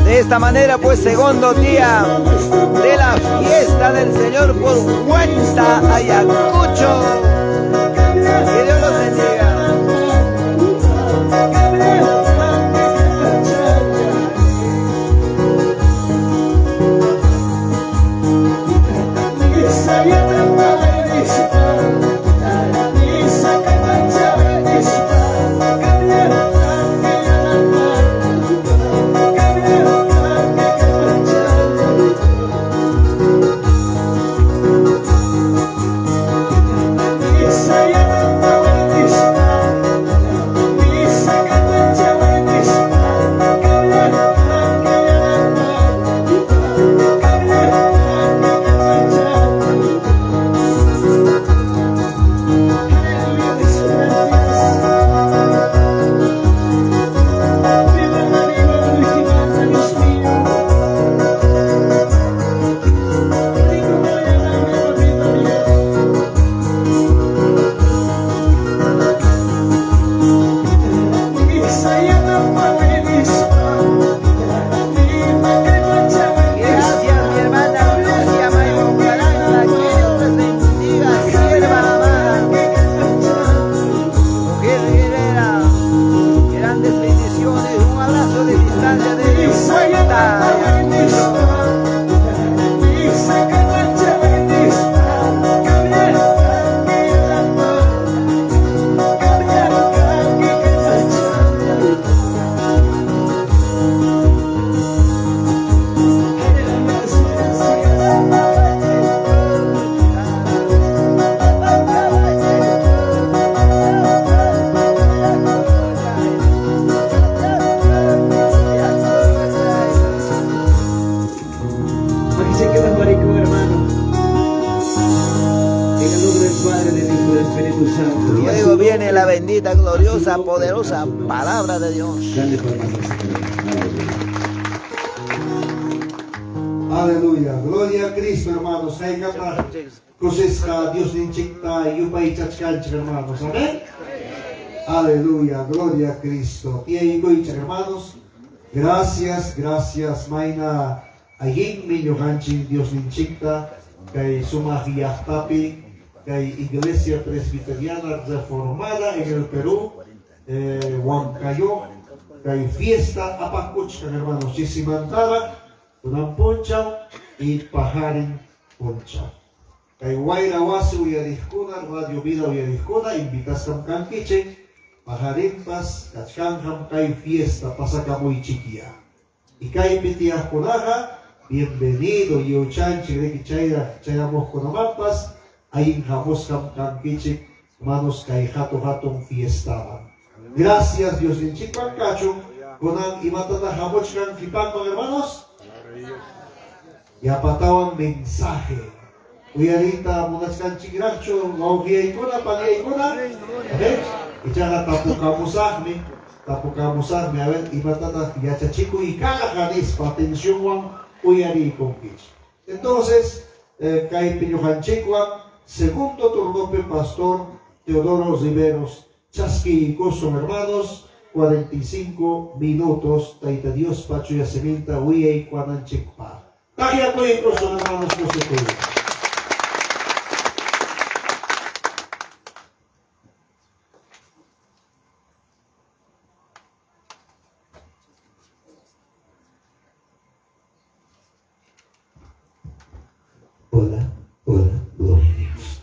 Esta manera, pues, segundo día de la fiesta del Señor por Huanta, Ayacucho. Que Dios los bendiga. Luego viene la bendita, gloriosa, poderosa palabra de Dios. Aleluya, gloria a Cristo, hermanos. Dios hermanos. Amén. Aleluya, gloria a Cristo. Y ahí, hermanos. Gracias, gracias, Mayna. Allinmi ñuqanchik Diosninchikta kay sumaq llaqtapi kay Iglesia Presbiteriana Reformada en el Perú, Huancayo, kay fiesta apakuchkan, hermanos, chisimantara, kunan p'unchaw y pajarin p'unchaw. Kay Wayra Wasi uyariqkuna, Radio Vida uyariqkuna, invitasqam kankichik, pajarinpas kachkanqam kay fiesta pasakamuychikya. Y kaypi tiyaqkunaqa, bienvenido, lliwchanchik riki chayraq chayamuqkunamanpas, allin hamusqam kankichik, hermanos, kay hatun hatun fiestaman. Gracias, Diosninchikman kachun, kunan imatataq hamuchkan qhipanman, hermanos? Yapatawan mensaje. Uyariyta munachkanchikraqchu wawqiyaykuna paniyaykuna. Amén. Ichaqa tapukamusaqmi, tapukamusaqmi, a ver, imatataq yachachikuy kanqa nispa atencionwan uyariykunkichik. Entonces, kaypi ñuqanchikwan segundo turnopi pastor Teodoro Riveros chaskiykusun, hermanos, 45 minutos Tayta Diospa chuya siminta wiyaykuwananchikpaq. Takyakuykusun, hermanos, kusikuy. Hola, hola, gloria a Dios.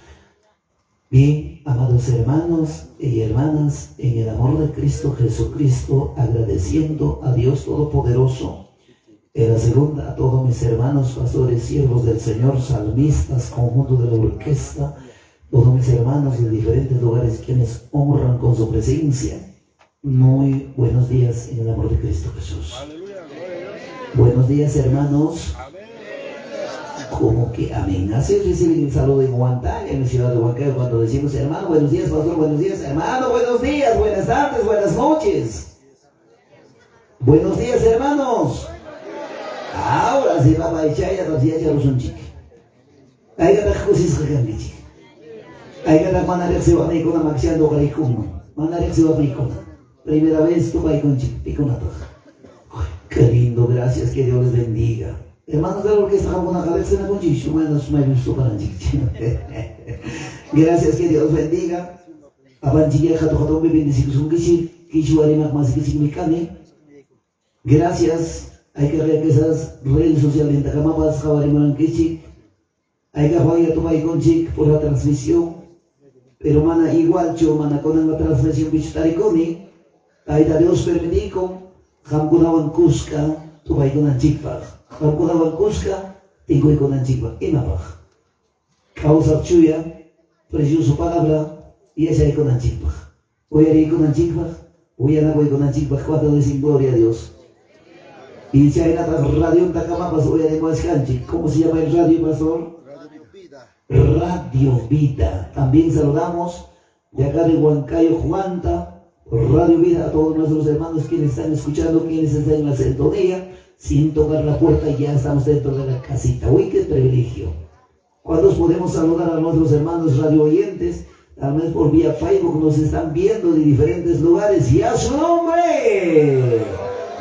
Bien, amados hermanos y hermanas, en el amor de Cristo Jesucristo, agradeciendo a Dios Todopoderoso. En la segunda, a todos mis hermanos, pastores, siervos del Señor, salmistas, conjunto de la orquesta, todos mis hermanos de diferentes lugares quienes honran con su presencia. Muy buenos días en el amor de Cristo Jesús. Buenos días, hermanos. Como que amén. Así reciben el saludo en Huancayo, en la ciudad de Huancayo, cuando decimos, hermano, buenos días, pastor, buenos días, hermano, buenos días, buenas tardes, buenas noches. Buenos días, hermanos. Ahora sí, papá, y chaya, rusunchik. Aygataq kusisqa kankichik. Aygataq mana riqsiwaqniykuna makchando uqariykunman. Mana riqsiwaqniykuna. Primera vez tupaykunchik, pikunataq. Qué lindo, gracias, que Dios les bendiga. Hermanos de la orquesta qamkunaqa riqsinakunchikchu, manos maypipas tuparanchik. Gracias, que Dios bendiga. Apanchikya hatu hatunpi bendecikusunkichik, kichwa rimaq masikichikmi kani. Gracias. Hay que ver que esas redes sociales takamapas qhawarimurankichik. Hay que jugar tupaykunchik por la transmisión. Pero mana igualchu, mana kunan la transmisión bichu tarikuni. Tayta Dios permitikun qamkunawan kuska tupaykunanchikpaq. Qamkunawan kuska tinkuykunanchikpaq. Imapaq? Kawsaq chuya, precioso palabra, yachaykunanchikpaq. Uyariykunanchikpaq, uyanakuykunanchikpaq. ¿Cuánto dicen gloria a Dios? Y chaynataq radionta kamapas uyarimuwachkanchik. ¿Cómo se llama el radio, pastor? Radio Vida. Radio Vida. También saludamos de acá de Huancayo, Huanta, Radio Vida, a todos nuestros hermanos quienes están escuchando, quienes están en la sintonía, sin tocar la puerta, ya estamos dentro de la casita. Uy, qué privilegio. ¿Cuántos podemos saludar a nuestros hermanos radio oyentes? Tal vez por vía Facebook nos están viendo de diferentes lugares. ¡Y a su nombre!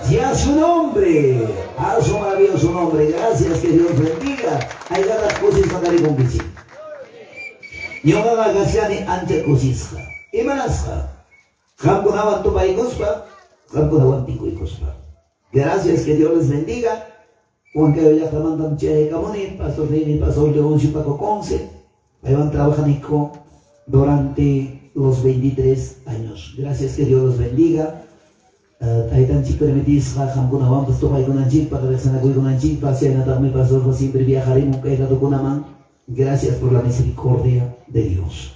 ¡Y a su nombre! ¡A su maravilloso nombre! Gracias, que Dios bendiga. Hay ganas cosas para con bichi. Ñuqaqa kashani ancha kusisqa. Imanasqa? Qamkunawan tupaykuspa, qamkunawan tinkuykuspa. Gracias, que Dios les bendiga. Huancayo llaqtamantam chayaykamuni, Pastor Nini, Pastor Leoncio Paco Conce. Paywan trabajaniku durante los 23 años. Gracias, que Dios los bendiga. Taytanchik permitisqa qamkunawanpas tupaykunanchikpaq, riqsinakuykunanchikpaq, chaynataqmi pastorqa siempre viajarimun kay ratukunaman. Gracias por la misericordia de Dios.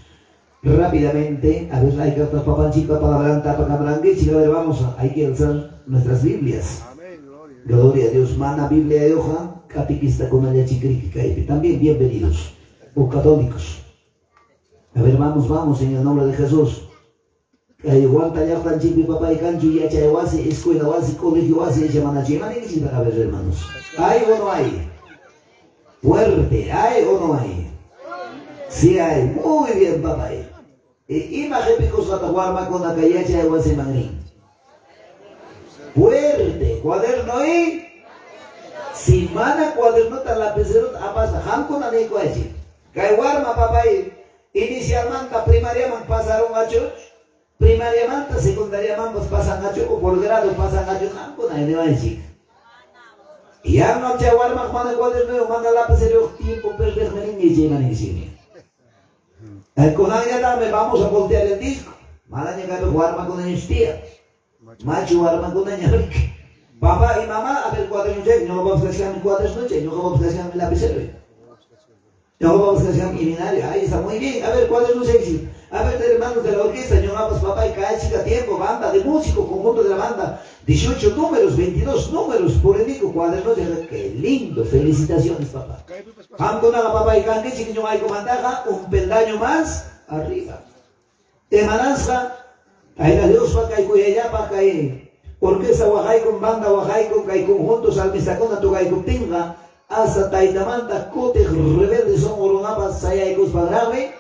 Rápidamente, a ver, hay que papanchikpa palabranta apakamurankichik. A ver, vamos, hay que alzar nuestras Biblias. Amén, gloria. Gloria a Dios. Mana Biblia de hoja, catequista con ayachicriqui kaypi. También bienvenidos, o católicos. A ver, vamos, vamos, en el nombre de Jesús. Kay Huanta llaqtanchikpi papay kanchu yachay wasi, escuela wasi, colegio wasi, llamanachik. Ima ninkichik? A ver, hermanos. ¿Hay o no hay? Fuerte, ¿hay o no hay? Sí hay. Muy bien, papay. Ima qhipikusqataq warmakunaka yachay wasiman rin? Fuerte, cuaderno y si mana cuadernota lapicerota apaspa qamkuna niykuwaychik. Kay warma papay inicialmanta primariaman pasarunqachu, primariamanta secundariamanpas pasanqachu o por grado pasanqachu qamkuna niwaychik. Yanqam chay warmaq mana cuadernoyuq mana lapiceroyuq tiempo perdeqmi rinki ima ninkichikmi. Kunanñataqmi vamos a voltear el disco. Manaña kaypiq warmakunañachu tiyan. Machu warmakunaña rinki. Papá y mamá, a ver cuaderno chay, ñuqapapas kachkanmi cuaderno chay, ñuqapapas kachkanmi lapicero. Ñuqapas kachkan iminario. Ahí está, muy bien. A ver, cuaderno sexy. A ver, hermanos de la orquesta, ñuqapas papay, chica tiempo, banda de músicos, conjunto de la banda, 18 números, 22 números, por el cuaderno de qué lindo, felicitaciones, papá. Qamkunaqa papay kankichik ñuqaykumantaqa un peldaño más arriba. Emanasqa, Tayta Diospa kay kuyayllapaq kay orquesta waqaykun, banda waqaykun, kay conjunto salmistakuna tukaykuptinqa, hasta taytamanta kutiq rebelde sonqo runapas sayaykuspanraqmi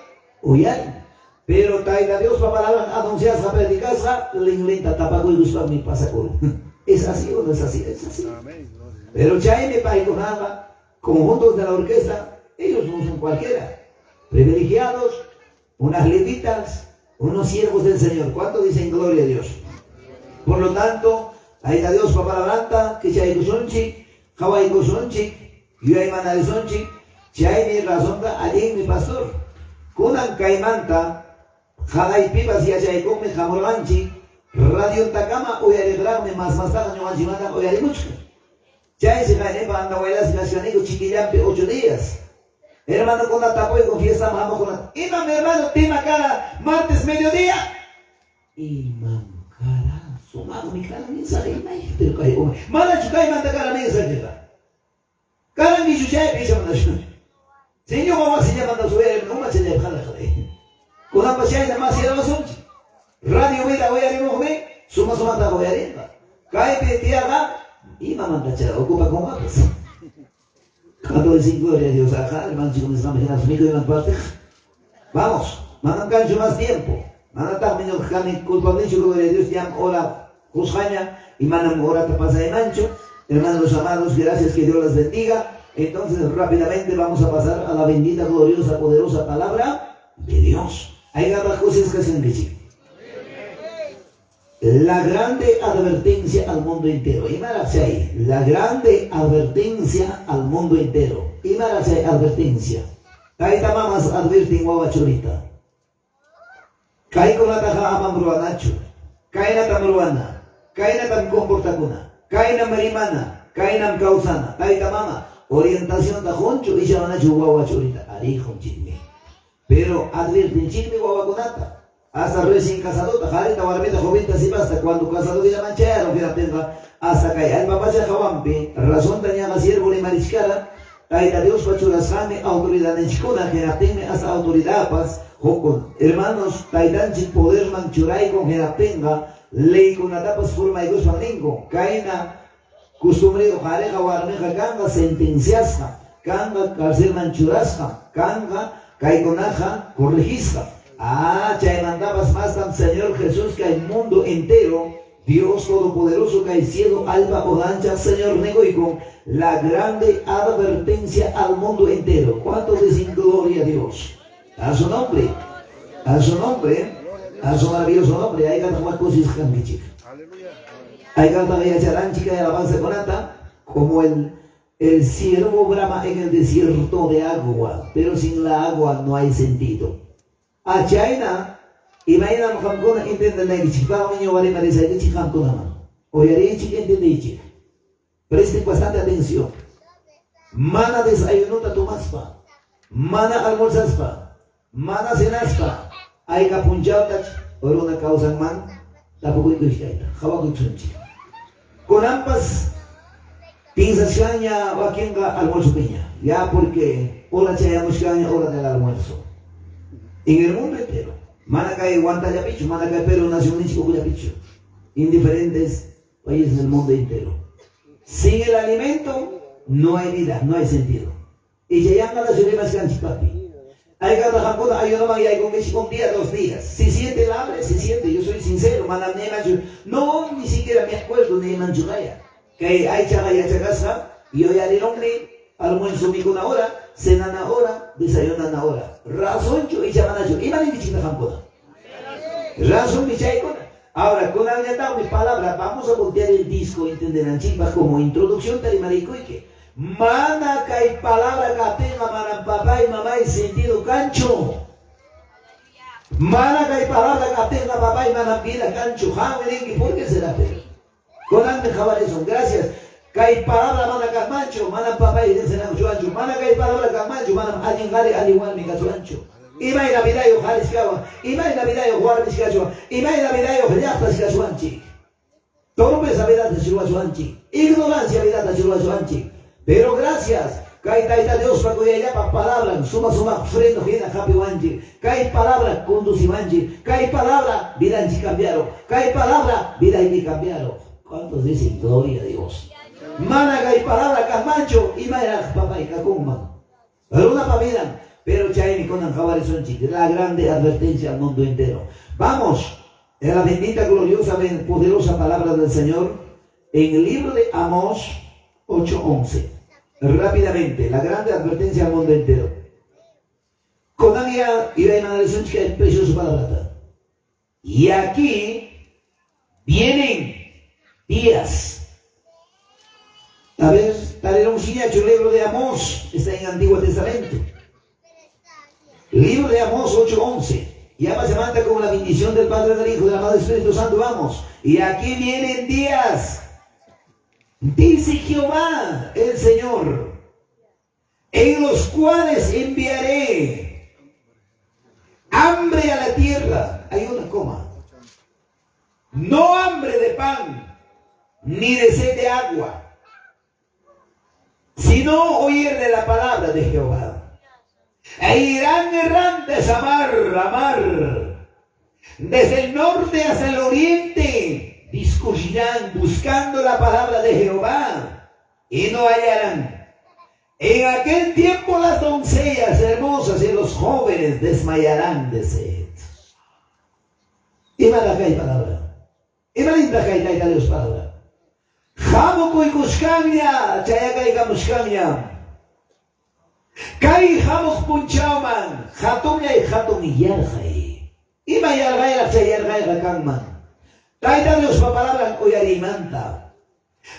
uyarin. Pero Tayta Diospa palabran anunciasqa, predicasqa, linlinta tapakuykuspanmi pasakurun. ¿Es así o no es así? Es así. Pero chaymi paykunaqa, conjuntos de la orquesta, ellos no son cualquiera. Privilegiados, unas levitas, unos siervos del Señor. ¿Cuánto dicen gloria a Dios? Por lo tanto, Tayta Diospa palabranta, kichaykusunchik, qawaykusunchik, yuyaymanarisunchik, chaymi razonta allinmi pastor. Kunan kaymanta, hanaypipas yachaykunmi hamurqanchik, radiontakama uyariqraqmi mas mastaqa ñuqanchikmanta uyarimuchkan. Chaysi qayninpa Andahuaylas kachkaniku chiquillampi 8 días. Hermanokuna tapuykun fiestaman hamuqkunata. Imam hermano tema kara martes mediodía? Imam kara sumaqmi kara mensaje imay pero kay uma. Manachu kaymanta kara mensajeqa? Karankichu chaypi icha manachu? Señor wasillamanta uyarimun uma chaypi qalaqay. Kunanpas chayna mas yanapasunchik. Radio vida uyarimuqmi suma sumata uyarinqa. Kaypi tiyaqa imamanta chay ocupakunqapas. Cuando dicen gloria a Dios, acá, hermano, chicos, vamos, manam kanchu más tiempo. Manataqmi ñuqa kani culpable gloria a Dios, ya hora juzgaña y manam horata pasaymanchu. Hermanos amados, gracias, que Dios les bendiga. Entonces, rápidamente vamos a pasar a la bendita, gloriosa, poderosa palabra de Dios. Hay cosas que se La grande advertencia al mundo entero. Imarachay, la grande advertencia al mundo entero. Imarachay, advertencia. Tayta mamas advierten wawa churita. Kaykunataqa amam ruwanachu. Kaynatam ruwana. Kaynatam comportakuna. Kaynam rimana. Kaynam kawsana. Tayta mama, orientación ta qunchu icha manachu wawa churita. Arí qunchikmi. Pero adviertenchikmi wawakunata. Hasta recién casadota, qarita, warmita, joventa, sipasta, cuando casado vida manchayaron, hinaptinqa, hasta kay allpa pacha hawanpi, razonta ñaqa siervo rimarichkara, Tayta Diospa churasqanmi autoridadninchikkuna, hinaptinmi hasta autoridadpas, hukun, hermanos, taytanchik poderman churaykun, hinaptinqa, leykunatapas formaykuspan ninku, kayna costumbre qariqa warmiqa kanqa sentenciasqa, kanqa carcelman churasqa, kanqa kaykunaqa corregisqa. Ah, chaymantapas mastam Señor Jesús kay mundo entero, Dios Todopoderoso kay cielo allpa unanchaq Señor con la grande advertencia al mundo entero. ¿Cuánto dicen gloria a Dios? A su nombre, a su nombre, a su maravilloso nombre. Hay que cosas. Hay que y alabanza conata, como el ciervo brama en el desierto de agua, pero sin la agua no hay sentido. A chayna, imaynam qamkuna entendenaykichik, paqmi ñuqarimarisaykichik qamkunaman. Uyariychik, entendiychik. Presten bastante atención. Mana desayunuta tomaspa, mana almorzaspa, mana cenaspa, ayka punchawtach runa kawsanman tapukuykushkayta, qhawakuykusunchik. Kunanpas piensashkaña wakinqa almuerzo piña, ya porque hora chayamushkaña hora del almuerzo. En el mundo entero. Mana kay Huantallapichu, mana kay Perú nación ukullapichu. En diferentes países del mundo entero. Sin el alimento no hay vida, no hay sentido. Y ya la ciudad más papi. Hay que ayuno y hay un día, 2 días. Si siente el hambre, si siente, yo soy sincero, mana no, ni siquiera me acuerdo ni manchugaya. Que hay chaga y chagasa, y hoy al hombre, almuerzo una hora, cena hora, desayunan hora. Razón yo y chamanacho. Y maninkichik qamkuna. Razón mi chaykuna. Ahora, con mi palabra, vamos a voltear el disco, entenderán chimba como introducción tarimarikuike. Mana kay palabra kaptinqa manam papá y mamá y sentido kanchu. Mana kay palabra kaptinqa papá y manam vida kanchu. ¿Por qué será pero? Kunanmi qhawarison. Gracias. Kay palabra mana kanmanchu, manam papay riqsinakuchwanchu. Mana kay palabra kanmanchu, manam allin qari, allin warmi kachwanchu. Imayna vidayuq qaris kawaq, imayna vidayuq warmis kachwan, imayna vidayuq llaqtas kachwanchik. Torpeza vidata ruwachwanchik, ignorancia vidata ruwachwanchik. Pero gracias, kay Tayta Diospa kuyayllapaq palabran suma sumaq freno hina hapiwanchik. Kay palabra conduciwanchik, kay palabra vidanchik cambiaruq, kay palabra vidayki cambiaruq. ¿Cuántos dicen gloria a Dios? Mana kay palabra kanmanchu, imayraq papay kakunman. Runapa vidan, pero chaymi kunan qawarisunchik la grande advertencia al mundo entero. Vamos a la bendita, gloriosa, poderosa palabra del Señor en el libro de Amós 8:11. Rápidamente, la grande advertencia al mundo entero. Kunanya yuyaymanarisunchik kay preciosa palabrata. Y aquí vienen días. A ver, tarirunchikñachu libro de Amós, está en Antiguo Testamento. Libro de Amós 8:11. Ya se manda con la bendición del Padre, del Hijo, del amado Espíritu Santo, vamos. Y aquí vienen días, dice Jehová el Señor, en los cuales enviaré hambre a la tierra. Hay una coma. No hambre de pan, ni de sed de agua, sino oír de la palabra de Jehová. E irán errantes a mar, a mar, desde el norte hasta el oriente, discurrirán buscando la palabra de Jehová, y no hallarán. En aquel tiempo las doncellas hermosas y los jóvenes desmayarán de sed. Imaraq kay palabra. Imalintaq kay Tayta Dios palabra. Hamukuykushkanña, chayakaykamushkanña. Kay hamuq punchawman, hatunllay hatun yarqay. Ima yarqayraq chay yarqayqa kanman. Tayta Diospa palabran uyariymanta.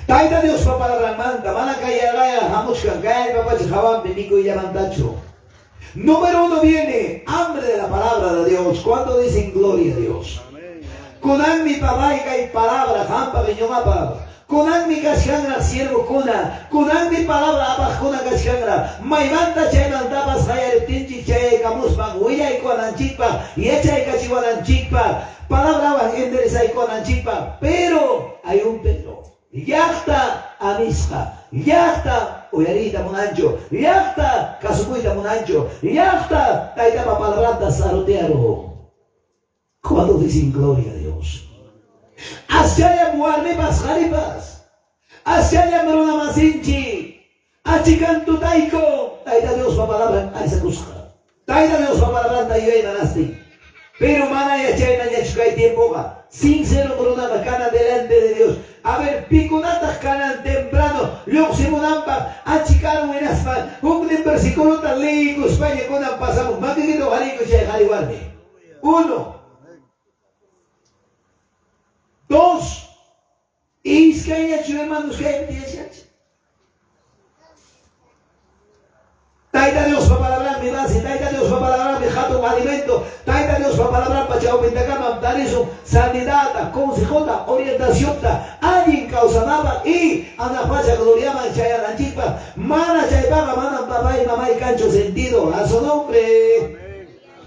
Tayta Diospa palabranmanta, mana kay yarqayqa hamuchkan, kay allpa pacha hawanpi mikuyllamantachu. Número uno viene hambre de la palabra de Dios. ¿Cuánto dicen gloria a Dios? Kunanmi papay kay palabra qampa ñuqapa. Kunanmi kachkanraq siervokuna. Kunanmi palabra apaqkuna kachkanraq. Maymanta chaymantapas qayariptinchik chayaykamuspan willaykuwananchikpaq, yachaykachiwananchikpaq, palabrawan enderezaykuwananchikpaq. Pero hay un pero. Llaqta amisqa, llaqta uyariyta munanchu, llaqta kasukuyta munanchu, llaqta Taytapa palabranta sarutearun. ¿Cuántos dicen gloria a Dios? Aschallam warmipas qaripas, aschallam runamasinchik, achikan tutayku Tayta Diospa palabran aysakusqa. Tayta Diospa palabranta yuyaymanastin. Pero mana yachaynañachu kay tiempoqa. Sincero runaqa kana delante de Dios. A ver, pikunataq kanan temprano lluqsimunanpaq achikarun hinaspa huknin versiculota liykuspaña kunan pasamos. Makikita uqariyku chay qari warmi. Uno. Dos. Iskayñachu hermanos kaypi tiyachkanchik. Tayta Diospa palabranmi base, Tayta Diospa palabranmi hatun alimento, Tayta Diospa palabranpa chawpintakamam tarisun sanidadta, consejota, orientacionta, allin kawsanapaq y hanaq pacha gloriaman chayananchikpaq. Mana chaypaqa manam papay mamay kanchu sentido. A su nombre.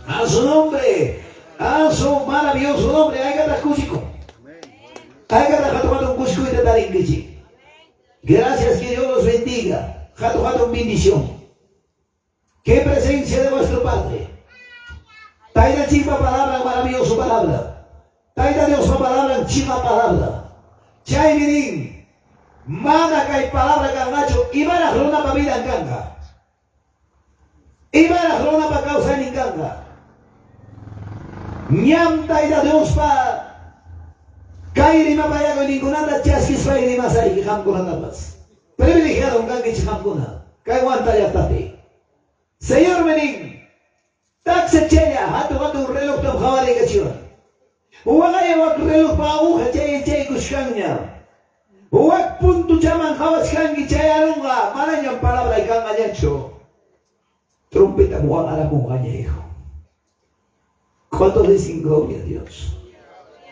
A su nombre. A su maravilloso nombre. Haykataq kusikun. Haykataq hatun hatun kusikuyta tarinkichik. Gracias, que Dios los bendiga. Hatun hatun bendición. Qué presencia de vuestro Padre. Tayta Chimpa palabra, maravilloso palabra. Tayta Diospa palabra, chima palabra. Chaymi nin, mana kay palabra kanqachu, imaraq runapa vidan kanqa. Imaraq runapa kawsaynin kanqa. Ñam Tayta Diospa kay rimapayakuyninkunata chaskispay rimasayki qamkunatapas. Privilegiado kankichik qamkuna kay Huanta llaqtapi. Señormi nin, taksa chaylla hatun hatun relojtam qawariykachiwan. Waqaya wak relojpa aguja chay chaykuchkanña. Wak puntuchaman qawachkanki chayarunqa, manañam palabray kanqañachu. Trompetam waqaramunqaña, hijo. ¿Cuántos dicen gloria a Dios?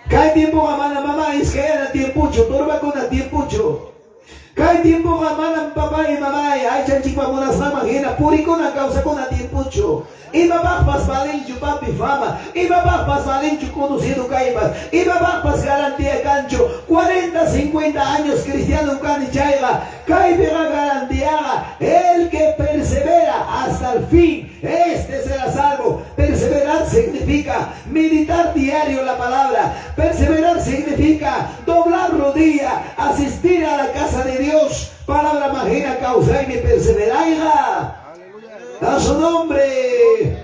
Kay tiempoqa mana mamá iskayana tiempochu, turbakuna tiempochu. Kay tiempoqa manam papay, mamay, aychanchikpa munasqanman hina purikuna kawsakuna tiempochu. Imapaqpas valenchu papi fama, imapaqpas valenchu conocido kaypas, imapaqpas garantía kanchu 40, 50 años cristiano kani chayqa, kaypiqa garantiaqa el que persevera hasta el fin, este será salvo. Perseverar significa meditar diario la palabra. Perseverar significa doblar rodilla, asistir a la casa de Dios. Palabra mahina kawsaymi perseverayqa. A su nombre,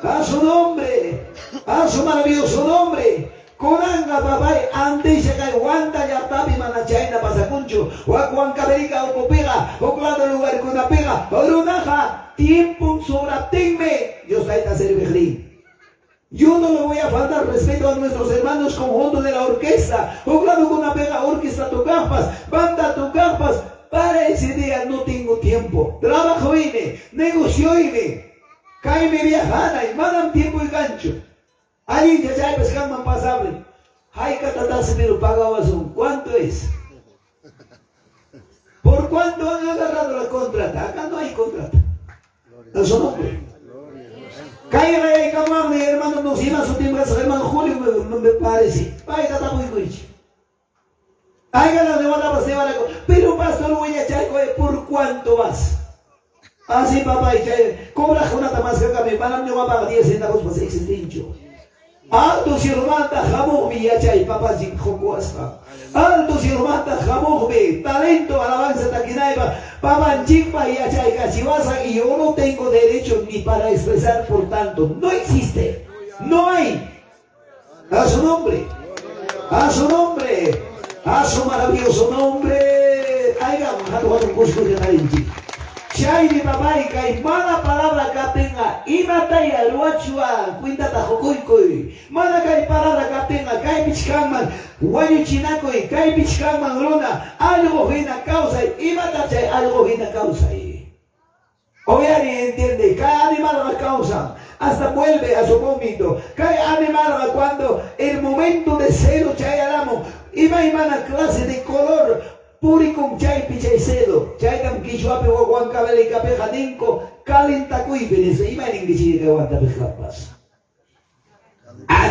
a su nombre, a su maravilloso nombre. Kunanqa papay antisha kay Huanta llaqtapi mana chayna pasakunchu. Wak Huancavelica ukupiqa, huk lado lugarkunapiqa, runaqa tiempon sobraptinmi Dios tayta serviq rin. Yo no le voy a faltar respeto a nuestros hermanos conjunto de la orquesta. Huk ladokunapiqa orquesta tocaqpas, banda tocaqpas. Para ese día no tengo tiempo. Trabajoymi, negocioymi, kaymi viajanay, manam tiempo kanchu. Allincha chaypas kanman pasable. Haykatataqsi pero pagawasun? ¿Cuánto es? ¿Por cuánto han agarrado la contrata? Acá no hay contrata. A su nombre. Kayqa yaykamuwanmi hermano no ima sutinpas hermano Julio me parece. Payta tapuykuychik. Hágala de watapas de. Pero pastor willachayku, ¿por cuánto vas? Así papá, chay cobraqkunata maskakami manam ñuqapaqa 10 centavos pas existinchu. Alto cielomanta hamuqmi yachay papanchik qukuwasqa. Alto cielomanta hamuqmi talento alabanza takinaypaq papanchikpa yachay kachiwasqa y yo no tengo derecho ni para expresar, por tanto, no existe. No hay. A su nombre. A su nombre. A su maravilloso nombre. Ayga, hatun kuskulla tarinchik. Chaymi papay kay mana palabra kaptinqa imataya ruwachwan cuentata qukuykuy. Mana kay palabra kaptinqa kaypich kanman wañuchinakuy, kaypich kanman runa allqu hina kawsay, imata chay allqu hina kawsay. Oyari entiende, cada animal causa, hasta vuelve a su vómito. Cada animal cuando el momento de celo chayaramun, imaymana clase de color purikun chaypi chay celo. Chaytam qichwapi Huancavelicapiqa ninku kalintakuypi nispa. Ima ninkichik Huantapiqapas?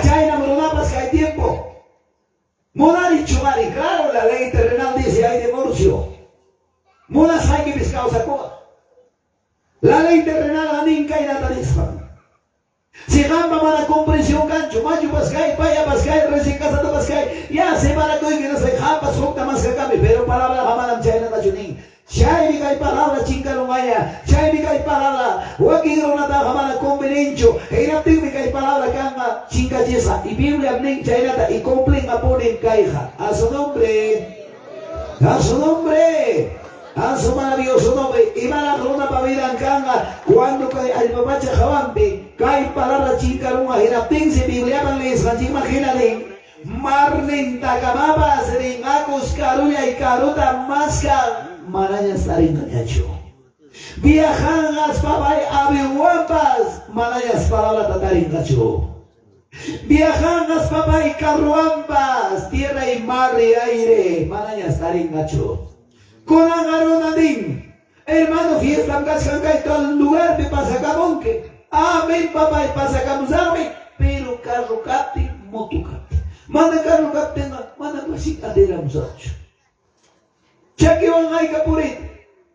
Chaynam runapas kay tiempo. Munari chumari, claro, la ley terrenal dice hay divorcio. Munasqaykipis kawsakuqa. La ley terrenal nin kaynata nispa. Si qampa mana comprensión kanchu, machupas kay, payapas kay, recién casadopas kay, ya separakuyki nispa, qampas hukta maskakami, pero palabra manam chaynatachu nin. Chaymi kay palabra chinkarunqaña, chaymi kay palabra wakin runataqa mana conveninchu, hinaptinmi kay palabra kanqa chinkachisqa. Y Biblia nin chaynata y cumplinqa punin kayqa. A su nombre, a su nombre. A su maravilloso nombre. Imaraq runapa vidan kanqa cuando kay allpa pacha hawanpi kay palabra chinkarunqa hinaptinsi Bibliaman leesqanchikman hina nin marnintakamapas rinqakus karullay karuta maska manañas tarinqañachu. Viajanqas papay avionwanpas manañas palabrata tarinqachu. Viajanqas papay carrowanpas tierra y mar y aire manañas tarinqachu. Kunanqa runa nin, hermano, fiesta kachkan kay tal lugarpi pasakamunki. Amén, papay, pasakamusaqmi, pero carro kaptin, moto kaptin. Mana carro kaptinqa, mana pasik atiramusaqchu. Chakiwan hayka puriyta,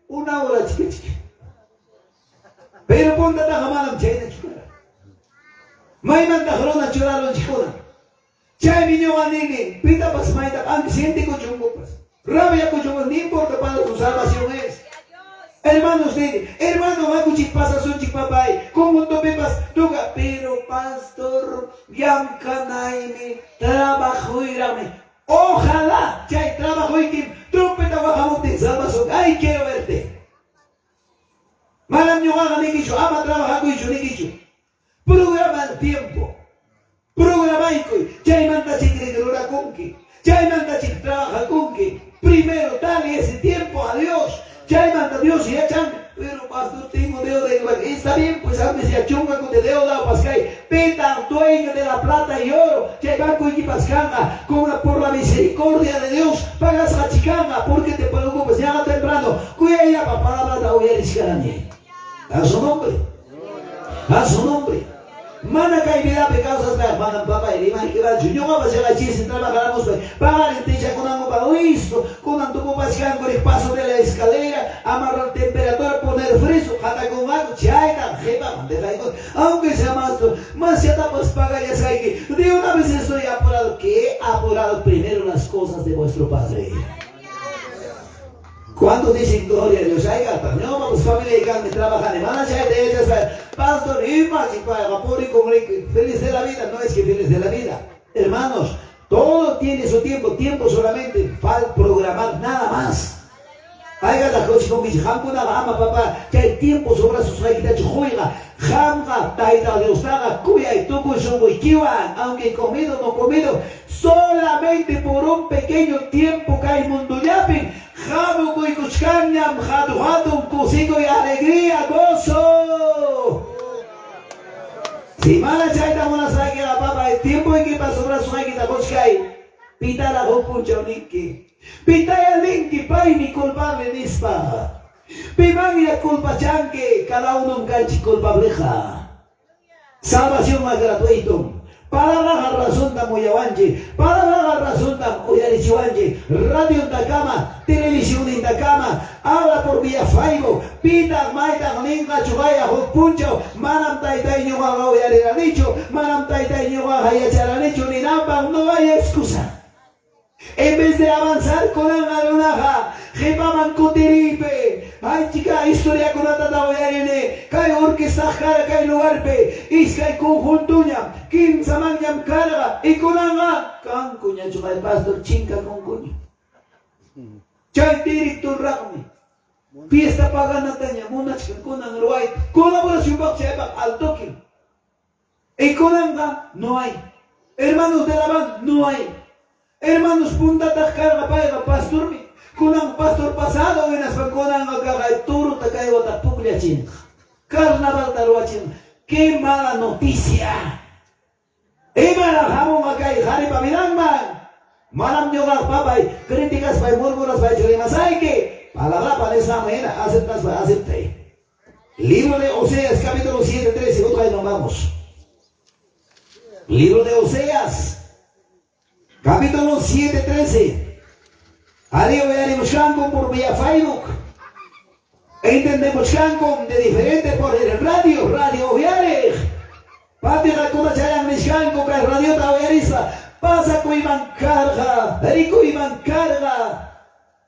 una hora chika chika. Pero puntataqa manam chaynachu kara. Maymantaq runa churarunchikkuna. Chaymi ñuqa nini, pitapas mayta aunque sientikuchunkupas. Rabiakuchunkupas, no importa para su salvación es. Hermanos, nini, hermano, hakuchik pasasunchik papay, conjuntopipas tuka, pero pastor, llamkanaymi, trabajoyrami. Ojalá chay trabajoykim trompeta waqamuptin salvación. Ay, quiero verte. Manam ñuqaqa nikichu, ama trabajakuychu nikichu. Programa el tiempo. Programaykuy, chaymanta chik rurakunki, chaymanta chik trabajakunki. Primero dale ese tiempo a Dios. Chaymanta Dios yachan, pero pastor Pastor, tengo deuda en el Está bien, pues aunque sea chunka kuti deuda paskay, pitaq dueño de la plata y oro, chay bancoykipas kanqa, con por la misericordia de Dios, pagasqachi kanqa, porque te preocupes, ya temprano, kuyayllapa palabrata uyarishkarani. A su nombre. A su nombre. Mana kay vidapi kawsaspa manam papay rimaykimanchu ñuqapas chisi trabajaramuspa paqarin techakunankupa listo kunan tukupachkanku riq paso de la escalera, amarrar temperatura, poner friso, qatakunqaku, chayta qhipaman dejayku, aunque sea más, más yatapas pagallasqayki. De una vez estoy apurado. ¿Qué apurado? Primero las cosas de vuestro Padre. ¿Cuántos dicen gloria a Dios? Ay, gata, no, vamos, familia y carne, trabajan, mana chayta yachaspa, pastor, ima, puri con feliz de la vida, no es que feliz de la vida. Hermanos, todo tiene su tiempo, tiempo solamente, falta programar nada más. Ay, gata, qamkunaqa ama papá, chay tiempo sobra susqaykitachu quyqa, qamqa Tayta Diostaqa kuyay tukuy sunquykiwan, aunque comido no comido, solamente por un pequeño tiempo kay mundullapi, hamukuykuchkanñam hatun hatun kusikuy, alegría, gozo. Si mana chayta munasqaykiqa papá, tiempoykipa sobrasusqaykita quchkay, pitaraq huk punchaw ninki. Pitaya ninki paymi culpable nispa. Pimanña culpachanki, cada uno kanchik culpableqa. Salvación más gratuito. Palabraqa razontam uyawanchik, palabraqa razontam uyarichiwanchik, radiontakama, televisionnintakama, habla por vía Facebook, pitaq maytaq ninqa chugaya huk punchaw, manam taytay ñuqaqa uyariranichu, manam taytay ñuqaqa yacharanichu ninanpaq, no hay excusa. En vez de avanzar kunanqa runaqa, qhipaman kutiriypi, ay chica, historiakunata uyarini, kay orquesta kara kay lugarpi, iskay conjuntuñam, kimsamanñam karqa, y kunanqa kankuñachu kay pastor chinka kunkuña. Chay director raqmi, fiesta paganataña munachkan kunan ruwayta, colaboración chaypaq al toque. Y kunanqa no hay. Hermanos de la banda, no hay. Hermanos puntataq karqa payqa pastormi. Kunan pastor pasado hinaspa kunanqa kaqa turuta kaywata pukllachinqa. Carnavalta ruwachinqa. ¡Qué mala noticia! Imaraq hamunqa kay qharipa vidanman. Manam ñuqaq papay criticaspay murmuraspaychu rimasayki. Palabrapa nisqanman hina aceptaspa aceptay. Libro de Oseas capítulo 7, 13. Otra vez nos vamos. Libro de Oseas capítulo 7, 13. Arí uyarimuchkanku por vía Facebook. Entendemos de diferente por el radio, radio uyarej. Patiqa chayan nishkanku kay radiota uyarispa pasakuyman karqa, rikuyman karqa.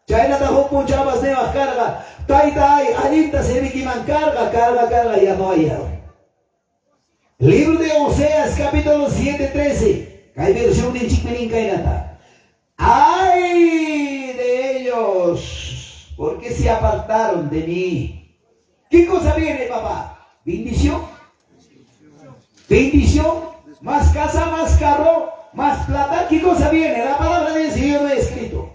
Chaynata huk punchapas niwaq karqa, tayta ay allinta servikiman karqa, karqa, karqa, ya no hay. Libro de Oseas capítulo 7, 13. Kay versión ninchikpi nin kaynata. Ay de ellos, porque se apartaron de mí. ¿Qué cosa viene, papá? Bendición. Bendición, más casa, más carro, más plata. ¿Qué cosa viene? La palabra de Dios yo lo he escrito.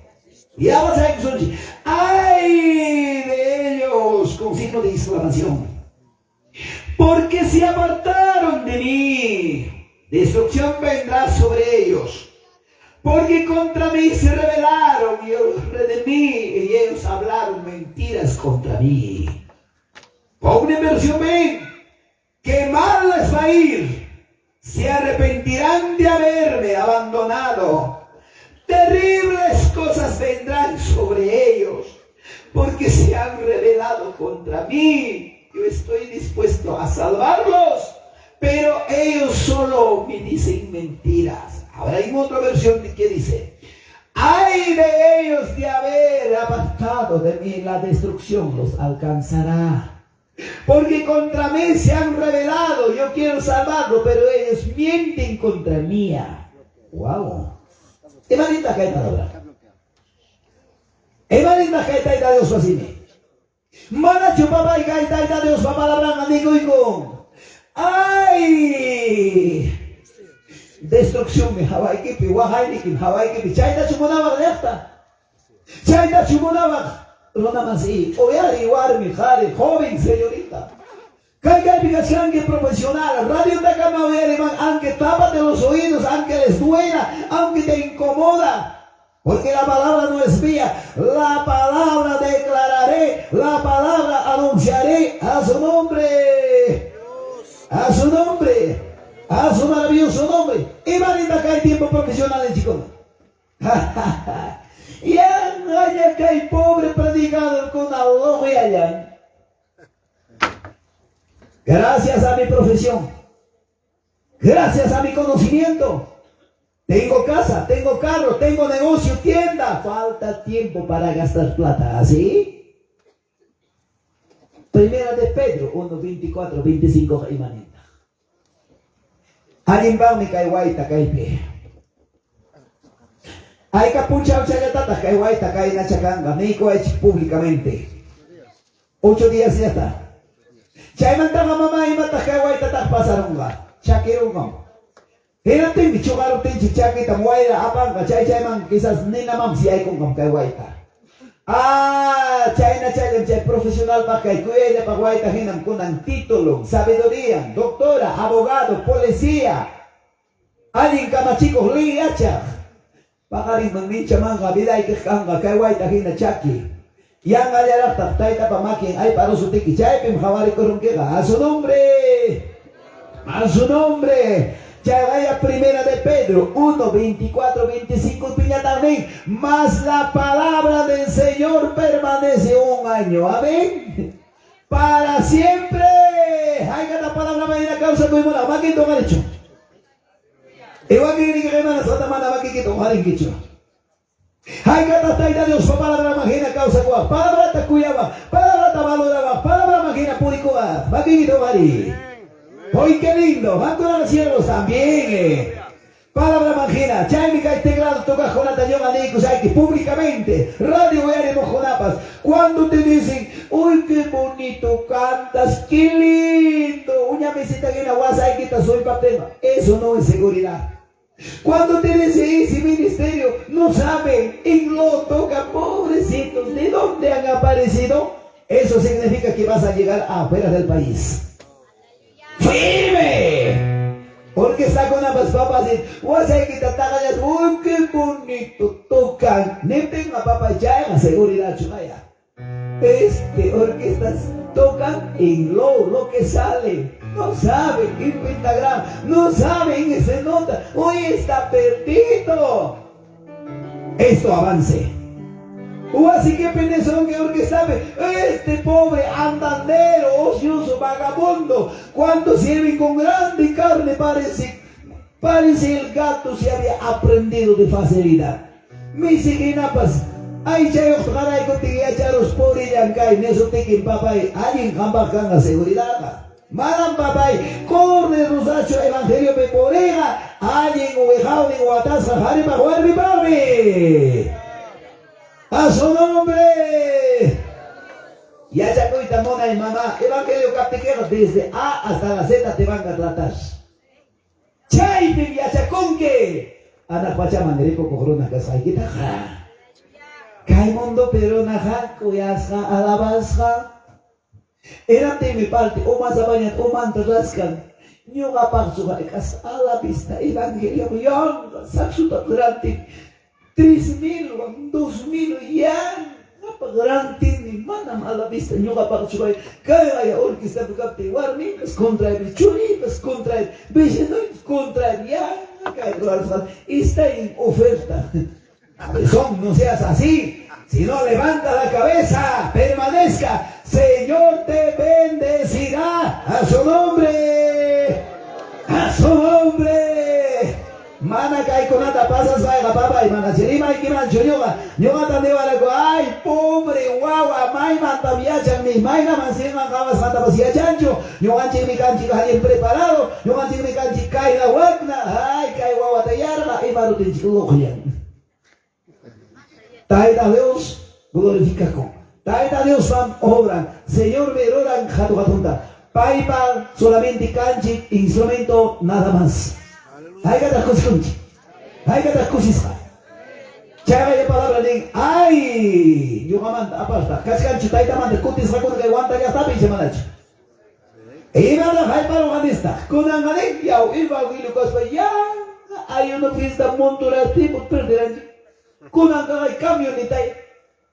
Ya vas a ver que son. Ay de ellos, con signo de exclamación. Porque se apartaron de mí. Destrucción vendrá sobre ellos. Porque contra mí se rebelaron y yo los redimí y ellos hablaron mentiras contra mí. Pon versión ven, que mal les va a ir. Se arrepentirán de haberme abandonado. Terribles cosas vendrán sobre ellos, porque se han rebelado contra mí. Yo estoy dispuesto a salvarlos, pero ellos solo me dicen mentiras. Ahora hay otra versión que dice: ay de ellos de haber apartado de mí, la destrucción los alcanzará. Porque contra mí se han rebelado, yo quiero salvarlo, pero ellos mienten contra mí. Wow. Imanintaq kay palabra. Imanintaq kay Tayta Dios wasimi. Manachu papay kay Tayta Dios palabranqa nikuykun. Ay! Destrucción hawaykipi, waqaynikim hawaykipi. Chaytachu munawaq llaqta. Chaytachu munawaq. Runa masiy, uyariy warmi, qhari, joven, señorita. Kay kaypi kachkanki profesional, radiotakama uyariman, aunque tápate los oídos, aunque les duela, aunque te incomoda. Porque la palabra no es mía, la palabra declararé, la palabra anunciaré a su nombre. A su nombre. A su maravilloso nombre. Y van a kay tiempo profesional en chico. Ya kay pobre predicador con allá. Gracias a mi profesión, gracias a mi conocimiento, tengo casa, tengo carro, tengo negocio, tienda. Falta tiempo para gastar plata. ¿Así? Primera de Pedro 1, 24, 25 imanita. Allinpaqmi kay wayta kaypi. Hayka punchaw challatataq kay wayta kaynacha kanqa niykuwaychik públicamente. 8 días llata. Chaymantaqa mama imataq kay waytataq pasarunqa. Chakirunqam. Hinaptinmi chuqaruptinchik chakitam wayra apanqa chay chayman quizás ninamanpis yaykunqam kay wayta. Ah, chayna chayllam chay profesionalpaq kay kuyayllapaq wayta hinam kunan título, sabiduría, doctora, abogado, policía, allin kamachikuq liy yachaq. Paqarinman minchamanqa vidaykiq kanqa kay wayta hina chaki. Yanqallaraqtaq taytapa makin ayparusutiki chaypim qhawarikurunkiqa. A su nombre. A su nombre. Chayqaya primera de Pedro 1, 24, 25 piñataqnin. Mas la palabra del Señor permanece un año. Amén. Para siempre. Haykata palabra mayna kawsakuymuna makinta uqarichu. Iwakin hermanas mana makikita uqarinkichu. Haykata Tayta Diospa palabra hina kawsakuwaq, palabrata kuyawaq, palabrata valorawaq, palabra hina purikuwaq, makikita uqari. ¡Hoy qué lindo! Van siervos también. Palabra hina. Chaymi kay teclado tocaqkunata ñuqa niykusayki públicamente. Radio uyarimuqkunapas. Cuando te dicen, uy, qué bonito cantas, qué lindo. Uña mesita hina wasaykita sulpaptinqa. Eso no es seguridad. Cuando te dice ese ministerio, no saben, en lo toca, pobrecitos, ¿de dónde han aparecido? Eso significa que vas a llegar afuera del país. ¡Firme! Porque sakunapas papas y wasaykita taqallas, uy, qué bonito tocan. Niptinqa papay chayqa seguridad chukaya. Orquestas tocan en lo que sale. No saben en pentagrama, no saben ese nota. Hoy está perdido. Esto avance. O así que pendejo que orquesta sabe, este pobre andandero, ocioso, vagabundo, cuando sirven con grande carne parece el gato se había aprendido de facilidad. Misikinapas, ay chayuq qaraykutin yacharus purillan kay nisuptikin papay, allin qampaq kanqa seguridad. Manam papay, corre rosacho evangelio me puriqa, allin uwijawnin watasqa qharipaq warmipaqmi. A su nombre. Yachakuyta munay mamá, evangelio kaptikiqa desde A hasta la Z te van a tratar. Chaypim yachakunki. Hanaq pachaman ripukuq runa kasqaykitaqa. Kay mundopi runaqa kuyasqa, alabasqa. Hinaptinmi parte umasapañat umanta raskan. Ñuqapaqchu kas a la vista evangelio yanqa saxuta rantin 3000 wan 2000 yanqapaq rantini manam a la vista ñuqapaqchu kay kay orquesta kaptin warmipas contraer churipas contraer vecinoypas contraer yanqa kay ruwasqa está en oferta. Cabezón, no seas así. Si no levanta la cabeza, permanezca. Señor te bendecirá. A su nombre. A su nombre. Mana kaykunata pasaspayqa papay mana rimaykimanchu ñuqa ñuqata niwaraku ay pobre wawa maymantam yachan ni maynaman sinman qawasqantapas yachanchu ñuqanchikmi kanchik allin preparado ñuqanchikmi kanchik kayna wakna ay kay wawata yarqa imarutinchik luqyan. Tayta Dios glorifica con Tayta Dios pam obra Señor me ruran hatu hatunta paypa solamente kanchik instrumento nada más. Haykataq kusikunchik, haykataq kusisqa. Chayqa palabra nin, ay, ñuqamanta aparta, kachkanchu taytamanta kutisqakuna kay Huanta llaqtapi icha manachu? Imaraq hayparunqa nistaq, kunanqa nin, yaw ima wilu kaspa yanqa ayuno fiesta monturatipo perderanchik. Kunanqa kay camionetay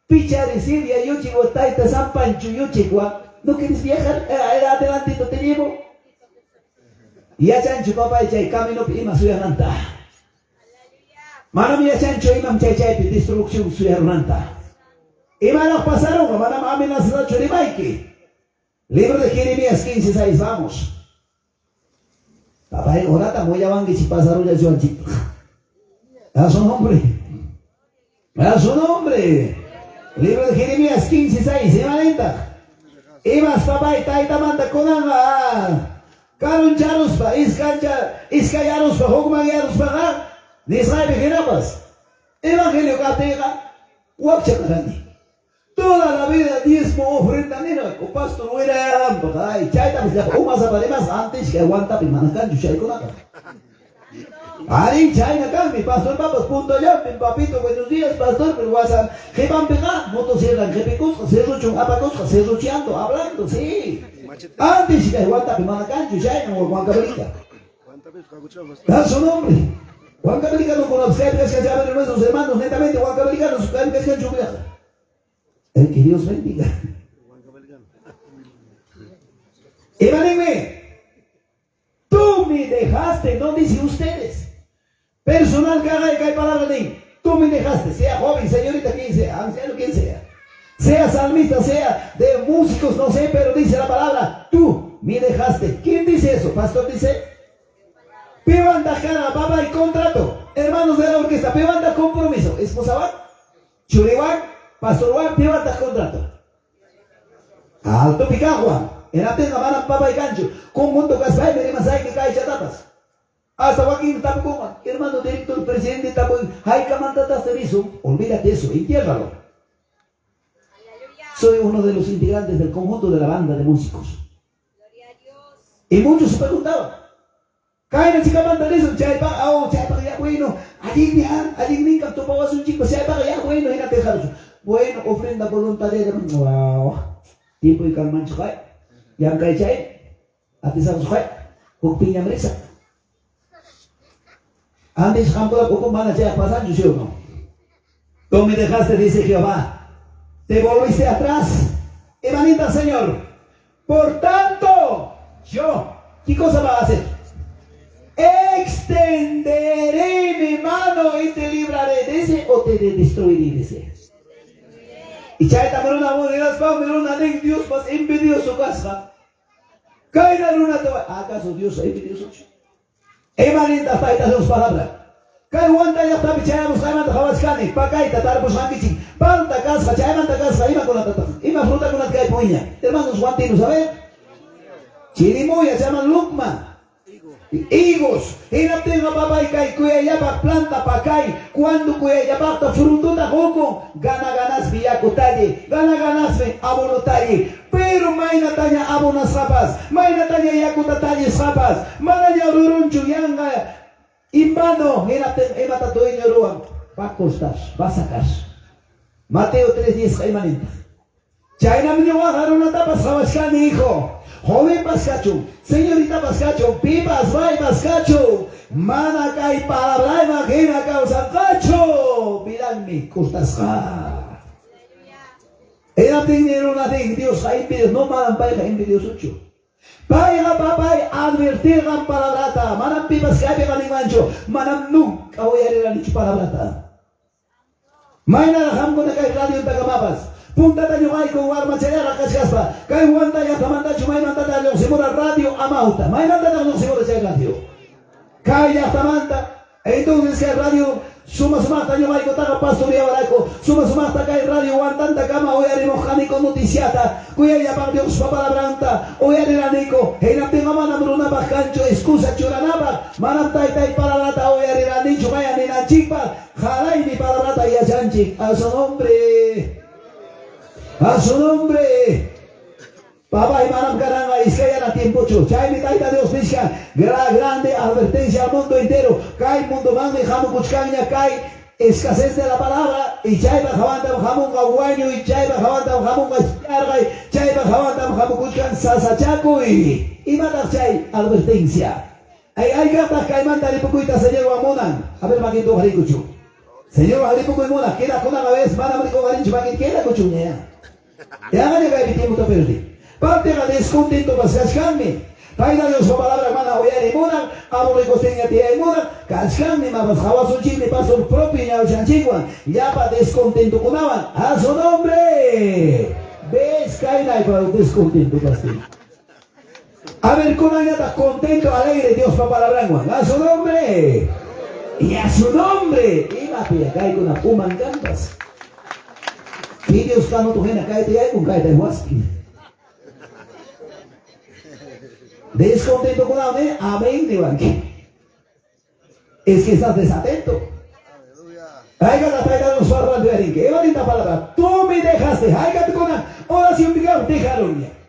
pichari Silvia yuchikwa tayta San Pancho yuchikwa, ¿no quieres viajar? Adelantito te llevo. Yachanchu papay chay caminopi ima suyananta. Manam yachanchu imam chay chaypi destrucción suyarunanta. Imaraq pasarunqa, manam amenazachu rimayki. Libro de Jeremías 15:6, vamos. Papay, horata mullawankichik pasarullachuanchik. A su nombre. A su nombre. Libro de Jeremías 15:6, imanintaq? Imas papay taytamanta kunanqa karuncharuspa, iskancha, iskayaruspa, hukmanyaruspaqa, nisqaypi hinapas. Evangelio kaptinqa wakcha karani. Toda la vida diezmo ofrenda nirqaku pastor wirayananpaq. Ay, chaytapas llapa umasapa rimasqa antes kay Huantapi mana kanchu chaykunaqa. Arí, chayna kanmi, pastor papas puntallanpim, papito, buenos días, pastor, pero wasan qhipanpiqa motosierran qipikusqa, serruchun apakusqa, serrucheando, hablando, sí. Antes kay Huantapi mana kanchu chayna Huancavelica. Da su nombre. Huancavelicanos kaypi kachkan, a ver, nuestros hermanos, netamente huancavelicanos kaypi kachkanchu. El que Dios bendiga. Imaninmi, tú me dejaste, no dice ustedes. Personal kay kay palabra nin, tú me dejaste, sea joven, señorita, quien sea, anciano, quien sea. Sea salmista, sea de músicos, no sé, pero dice la palabra, tú me dejaste. ¿Quién dice eso? Pastor dice, piwantaq karqa papay contrato. Hermanos de la orquesta, piwantaq compromiso. Esposawan, churiwan, pastorwan, piwantaq contrato. Altopi kaqwan. Hinaptinqa manam papay kanchu. Conjunto kaspaymi rimasayki kaychatapas. Hasta wakin tapukunman, hermano director, presidente tapuy, haykamantataq risun? Olvídate eso, entiérralo. Soy uno de los integrantes del conjunto de la banda de músicos. Y muchos se preguntaban, kayna chikamanta risun, chaypaq, oh, chaypaq ya bueno, allinmi, allinninqa tupawasunchikpas, chaypaq ya bueno, hina dejarusun. Bueno, ofrenda voluntaria, wow, tiempo y kanmanchu kay, llamkay chay, atisaqchu kay, huk piñam risa. Antes qamkuna uku mana chay pasanchu, ¿sí o no? Tú me dejaste, dice Jehová, te volviste atrás. Imanita, Señor. Por tanto, yo, ¿qué cosa va a hacer? Extenderé mi mano y te libraré, dice, o te destruiré, dice. Y chayta runa Dios runa nin Dios más envidioso kasqa. Kayna runata, ¿acaso Dios envidioso? Imaninta tayta Dios palabra. Kay Huanta llaqtapi chayamusqaymanta qhawachkani, pakayta tarpusqankichik, palta kasqa, chaymanta kasqa, imakunatataq, ima frutakunata kay puña. Hermanos huantinos, a ver. Chirimuya, llaman lucma. Higos. Hinaptinqa papay kay kuyayllapaq planta pakay, cuando kuyayllapaqta frututa qukun, gana ganasmi yaku talli, gana ganasmi abono talli. Pero maynataña abonasqapas, maynataña yakuta tallisqapas, manaña rurunchu yanqa en vano, hinaptin imata dueño ruwan, va a cortar, va a sacar. Mateo 3:10 imaninta. Chaynami ñuqaqa runatapas qhawachkani, hijo. Jovenpas kachun, señoritapas kachun, pipas maypas kachun, mana kay palabrayman hina kawsanqachu, vidanmi cortasqa. Hinaptinmi runa nin, Diosqa envidioso, no manam payqa envidiosochu. Payqa papay advertirqan palabrata, manam pipas kaypiqa ninmanchu, manam nunca uyariranichu palabrata. Maynaraq qamkuna kay radiotakamapas, puntata ñuqayku warmachallaraq kachkaspa, kay Huanta llaqtamantachu maymantata lluqsimura radio Amauta, maymantataq lluqsimura chay radio? Kay llaqtamanta, entonces kay radio suma sumaqta ñuqaykutaqa pastoriawaraku, suma sumaqta kay radio Huantantakama uyarimuqkaniku noticiata, kuyayllapaq Diospa palabranta uyariraniku, hinaptinqa manam runapaq kanchu excusa churanapaq, manam taytay palabrata uyariranichu maya ninanchikpaq, qalaymi palabrata yachanchik, a su nombre. A su nombre. Papay manam kananqa iskayana tiempochu. Chaymi Tayta Dios nishka grande advertencia al mundo entero. Kay mundomanmi hamukuchkanña kay Escasez de la palabra y chaypa hawantam hamunqa wañuy, chaypa hawantam hamunqa yarqay, chaypa hawantam hamukuchkan sasachakuy. Imataq chay advertencia? Ay, hayk'aqtaq kaymanta ripukuyta Señorwan munan? A ver, makinta uqhariykuchu. Señorwan ripukuy munaq, quedaqkunaqa a veces manam rikunqarinchu makinta, quedakuchunña ya. Yanqaña kaypi tiempo perdi. Partiqa descontentopas kachkanmi. Tayta Diospa palabra mana uyariy munan, aburrikustenña tiyay munan, kachkanmi mapas qawasunchikmi pastor propio ñawichanchikwan, llapa descontentokunawan. A su nombre. Ves kaynay para descontento pastor. A ver, kunanñataq contento, alegre Diospa palabranwan. A su nombre. Y a su nombre. Imapi kaykuna uman kanpas. Pi Dios kanuto hina kayta yaykun kayta waspi. Descontento kunawan, amén niwanki. Es que estás desatento. Haykata Tayta Dios parlando yarinki. Qué bonita palabra. Tú me dejaste. Haykata kunan oración dejaron.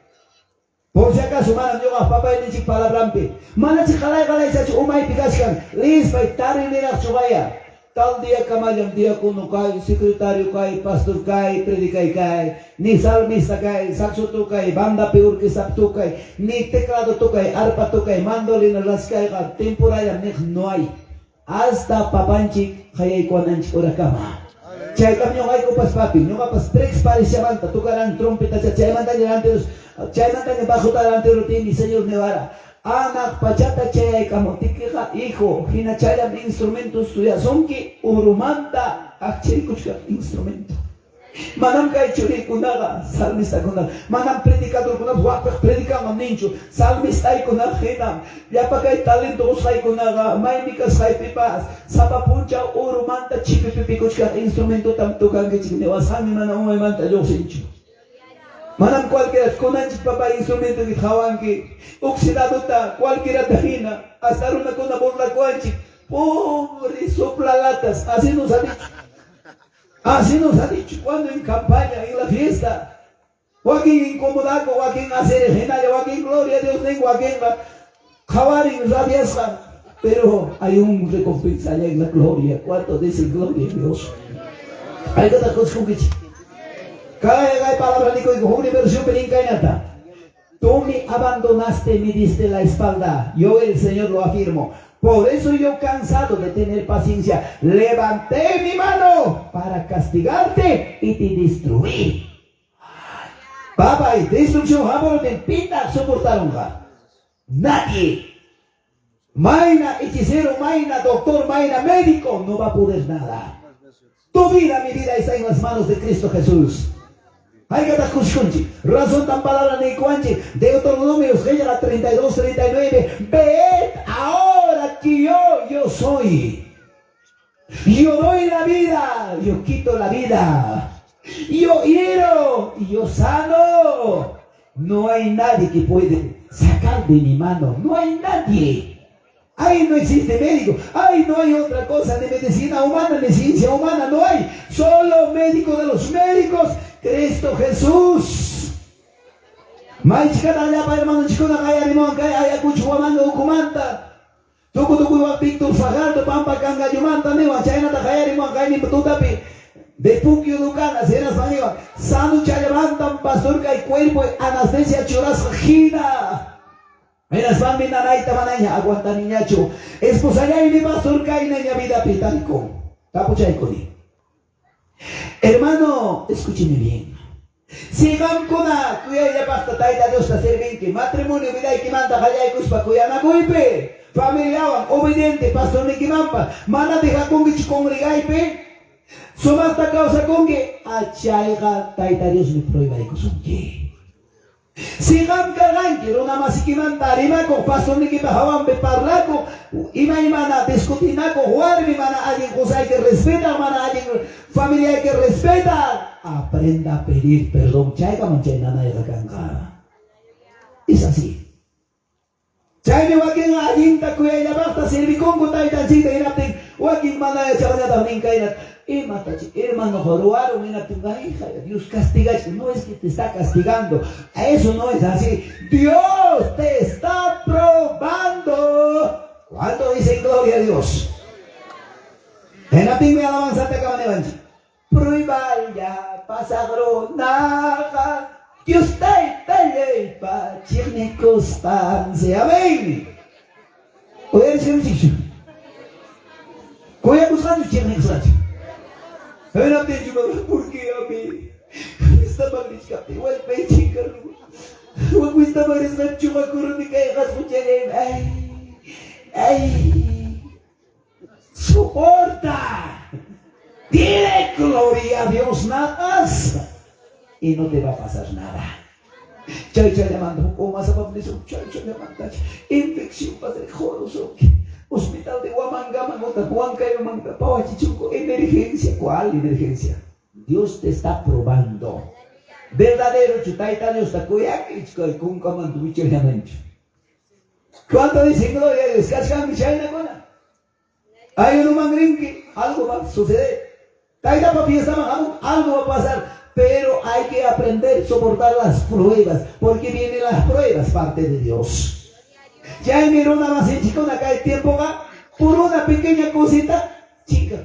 Por si acaso manam ñuqa papayninchik palabranpi. Manachi qalay qalaychachu umaypi kachkan. Lispay tariniraqchu vaya. Tal día kamallam diácono kay, secretario kay, pastor kay, predicay kay, ni salmista kay, saxo tukay, bandapi orquesta tukay, ni teclado tukay, arpa tukay, mandolina raskayqa, temporada niq no hay. Hasta papanchik qayaykuwananchik horakama. Chaytam ñuqaykupas papi, ñuqapas tres parishamanta tocaran trompetacha, chaymantaña rantiros, chaymantaña bajota rantirutini, señor niwara. Anaq pachata chayaykamuptikiqa, hijo, hina chayllam instrumento suyasunki, urumanta akchirikuchkaq instrumento. Manam kay churiykunaqa salmistakunaqa, manam predicadorkunapas waqpaq predicanman ninchu, salmistaykunaqa hinam, llapa kay talento qusqaykunaqa maymi kasqaypipas sapa punchaw urumanta chipipipikuchkaq instrumentotam tocankichik niwasqanmi mana umaymanta lluqsinchu. Manam cualquiera kunanchik papá instrumento qhawanki, oxidadota cualquierata hina, hasta runakuna burlakuwanchik, pobre soplalatas, así nos ha dicho. Así nos ha dicho cuando en campaña, en la fiesta. Wakin incomodaku, wakin hacer hinalla, wakin gloria a Dios nin, wakinqa qhawarin rabiasqa. Pero hay un recompensa allá en la gloria. ¿Cuánto dice gloria a Dios? Haykataq kuskunkichik. Kay kay palabra nikuyku huk versión kaynata. Tú me abandonaste, me diste la espalda. Yo el Señor lo afirmo. Por eso yo, cansado de tener paciencia, levanté mi mano para castigarte y te destruí. Papá, y destrucción pitaq soportaronqa. Nadie. Mayna hechicero, mayna doctor, mayna médico, no va a poder nada. Tu vida, mi vida está en las manos de Cristo Jesús. Haykataq kushikunchik. Razón tan palabra niykuwanchik. Deuteronomio 32, 39. Ved ahora que yo soy. Yo doy la vida, yo quito la vida. Yo hiero y yo sano. No hay nadie que puede sacar de mi mano. No hay nadie. Ahí no existe médico. Ahí no hay otra cosa, ni medicina humana, ni ciencia humana. No hay. Solo médico de los médicos, Cristo Jesús. Maychikata llapa hermanonchikkuna qayarimuwan kay Ayacucho Huamanga ukumanta. Tuku tuku Víctor Fajardo Pampa Cangayumanta niwan chaynata qayarimuwan kayninpa tutapi de Puquio Lucanas hinaspa niwan sanuchallamantam pastor kay cuerpo anestesia churasqa hina. Hinaspanmi nanayta manaña aguantaniñachu. Esposallaymi pastor kaynaña vidapi tarikun. Tapuchaykuni. Hermano, escúcheme bien. Si qamkuna kuyayllapaqta Tayta Diosta servinki, matrimonio vidaykimanta qallaykuspa kuyanakuypi, familiawan obediente pastornikimanpas, mana dejakunkichu congregaypi, sumaqta kawsakunki, achayqa Tayta Diosmi pruebaykusunki. Si qam karqanki runa masikimanta rimakuq, pastornikipa hawanpi parlakuq, imaymana discutinakuq, warmi mana allin qusayki respetaq, mana allin familiayki respetaq, aprenda a pedir perdón. Chaykaman chay nanayqa kanqa. Es así. Chaymi wakin allinta kuyayllapaqta servikunku taytanchikta hinaptin wakin mana yachaqñataq nin kaynata, imatachi hermano ruwarun hinaptin, hija, Dios castigachun. No es que te está castigando, eso no es así. Dios te está probando. ¿Cuánto dicen gloria a Dios? Hinaptinmi alabanzata kamaniwanchik. Prueballa pasaq runaqa Dios Taytallaypa chiqnikusqansi. Amén. Uyarishkanchikchu? Kuyakusqanchu chiqnikusqanchu? Hinaptinchu ¿por qué a mí? Fiestaman richkaptiy wallpay chinkarun. Fiestaman risqan chuqakuruni kay qasquchallaymi. Ay, ay. Soporta. Dile gloria a Dios nada más. Y no te va a pasar nada. Chay chayllamanta huk umasapam nisun, chay chayllamanta infección pasar jorosunki. Hospital de Huamangaman otaq Huancayoman pawachichunku emergencia. ¿Cuál emergencia? Dios te está probando. Verdadero chu Tayta Diosta kuyanki kay kunkamanta wichallamanchu. ¿Cuánto dicen gloria a Dios? Kachkanmi chaynakuna. Ayunuman rinki, algo va a suceder. Taytapa fiestaman hamun, algo va a pasar. Pero hay que aprender a soportar las pruebas, porque vienen las pruebas parte de Dios. Chaymi runa masinchikkuna kay tiempoqa por una pequeña cosita, chica,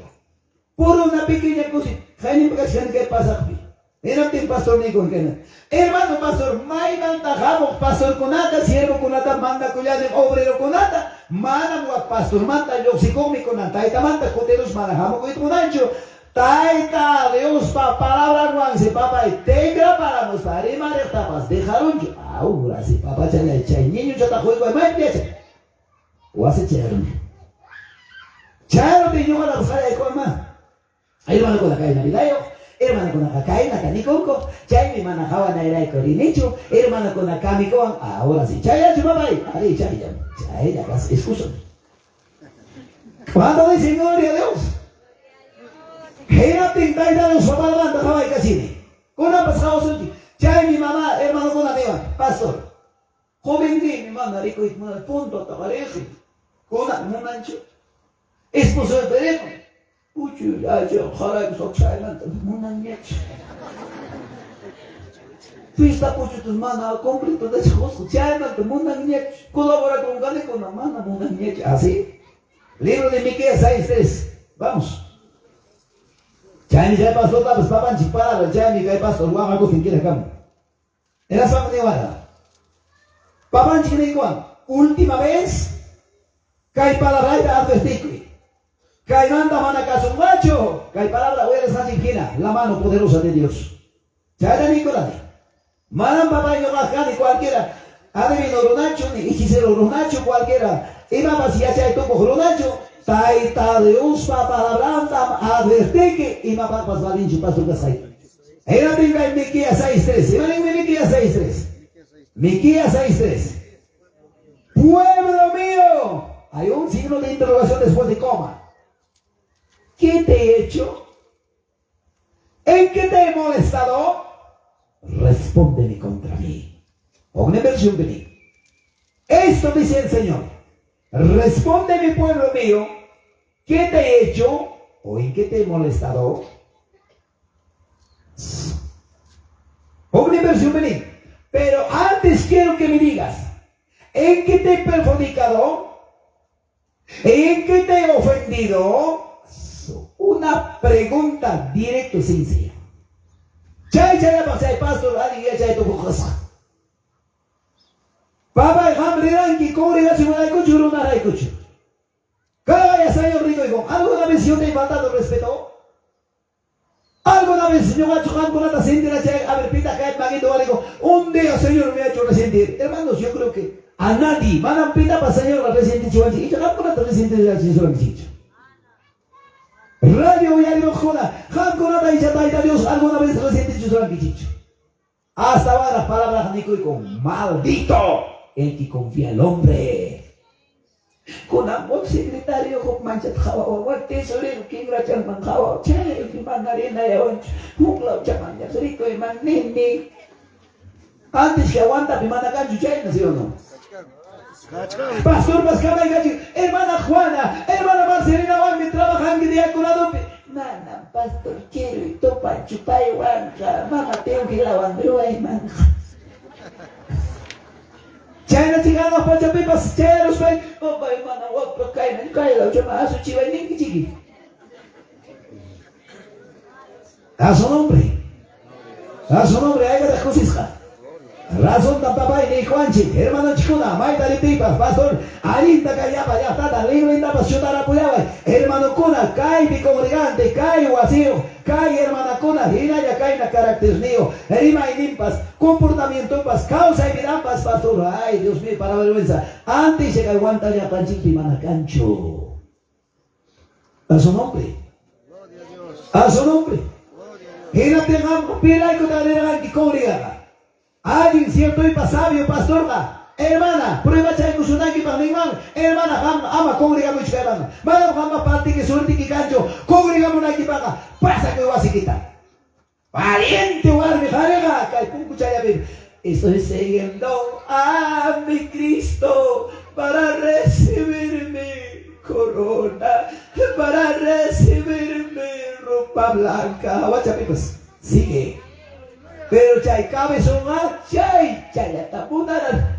por una pequeña cosita. Qayninpi kachkani kay pasaqpi. Hinaptin pastor nikun kayna, hermano pastor, maymanta hamuq pastorkunata, siervokunata mandakullani obrerokunata, manam wak pastormanta lluqsikunmi kunan taytamanta kutirus mana hamukuyta munanchu. Tayta Diospa palabranwansi papay tikraparamuspa rimariqtapas dejarunchu. Ahora sí papachallay chay ñiñuchata quykuway maypi yachay. Wasi chayaruni. Chayaruptin ñuqatapas qallaykuwan Hermanokuna kayna vidayuq, hermanokunaqa kaynata nikunku, chaymi mana qawanayrayku rinichu, hermanokuna kamikuwan, ahora sí, chayllachu papay? Arí, chayllam, chaylla kas excusa. ¿Cuánto dicen gloria a Dios? Hinaptin Tayta Diospa palabranta qawaykachini. Kunanpas qawasunchik. Chaymi mamá hermanokuna niwan, pastor, jovenninmi mana rikuyta munani, puntataqa riqin. Kunan munanchu. Esposoypa riqin. Uchuy qaraykus chaymanta munanñachu. Fiesta puchutas mana completo qusqa chaymanta munanñachu. Colaborakunqanikuna mana munanñachu. Así. Libro de Miqueas 6:3. Vamos. Chaymi chay pastortapas papanchik palabra, chaymi kay pastor waqakutin kira kamu. Hinaspapas niwarqa. Papanchik niykuwan, última vez kay palabrayta advertikuy. Kaymanta mana kasunqachu. Kay palabra uyarisqanchik hina, la mano poderosa de Dios. Chayta niykurani. Manam papay ñuqaq kani cualquiera adivino runachu, ni hechicero runachu, cualquiera imapas yachay tukuq runachu. Tayta Diospa palabrantam advertiki imapaqpas valinchu pastor kasqayki. Hinaptin kay Miqueas 6:3. Imaninmi Miqueas 6:3? Miqueas 6:3. Pueblo mío. Hay un signo de interrogación después de coma. ¿Qué te he hecho? ¿En qué te he molestado? Respóndeme contra mí. Una versión de mí. Esto dice el Señor. Responde mi pueblo mío, ¿qué te he hecho o en qué te he molestado? Una versión de mí. Pero antes quiero que me digas, ¿en qué te he perjudicado? ¿En qué te he ofendido? Una pregunta directa y sencilla. Chay chay chay pastor ali chay tukuqasqa. Papay qam riranki congregacionraykuchu runaraykuchu. Kaya Señor rikuyku, ¿alguna vez yo te he faltado respeto? ¿Alguna vez ñuqachu qamkunata sentirachay? A ver, pita kay paguito digo, un día Señor me ha hecho resentir. Hermanos, yo creo que a nadie, manam pitapas Señor resentichiwanchik, icha qamkunata resentirachisunkichikchu. Radio uyarimuqkuna, qamkunata icha Tayta Dios alguna vez resentichisunkichikchu. Hasta ahora palabras nikuyku, maldito el que confía al hombre. Kunan wak secretario huk manchata qhawawan, wak tesorero kinrachanman qhawawan, chaypi mana rinayawanchu, huk lawchamanña rikuyman nini. Antes que aguantapi mana kanchu chayna, ¿sí o no? Pastorpas kamaykachin, hermana Juana, hermana Marcelinawanmi trabajanki diaconadopi. Manam pastor quiero tupanchu paywanqa, mama Teofilawan ruwaymanqa. Chayna chiqanaq pachapipas chayaruspay, papay mana wakpa kayna kay lawchaman asuchiway ninkichiki. A su nombre. A su nombre, aygataq kusisqa. Razonta papay niykuwanchik, hermanonchikkuna, mayta riptiypas, pastor, allinta kay llapa llaqtata, libroytapas chutarapuyaway, hermanokuna, kaypi congregante, kay wasiyuq, kay hermanakuna, hinalla kayna caracterniyuq, rimayninpas, comportamientopas, kawsay vidanpas, pastor, ay, Dios mío, para vergüenza, antes kay Huanta llaqtanchikpi mana kanchu. A su nombre. A su nombre. Hinaptinqa piraykuta rirqanki congregaqa. Allin ciertoypa sabio pastorqa, hermana, pruebachaykusunaykipaq ninman, hermana, qam ama congregamuychu kaymanqa. Manam qampa partiki suertiki kanchu congregamunaykipaqa, pasakuy wasikita. Valiente warmi qhariqa kay punkuchallapi estoy siguiendo a mi Cristo para recibir mi corona, para recibir mi ropa blanca. Wachapipas sigue. Pero chay cabezonqa chay chayllata munaran.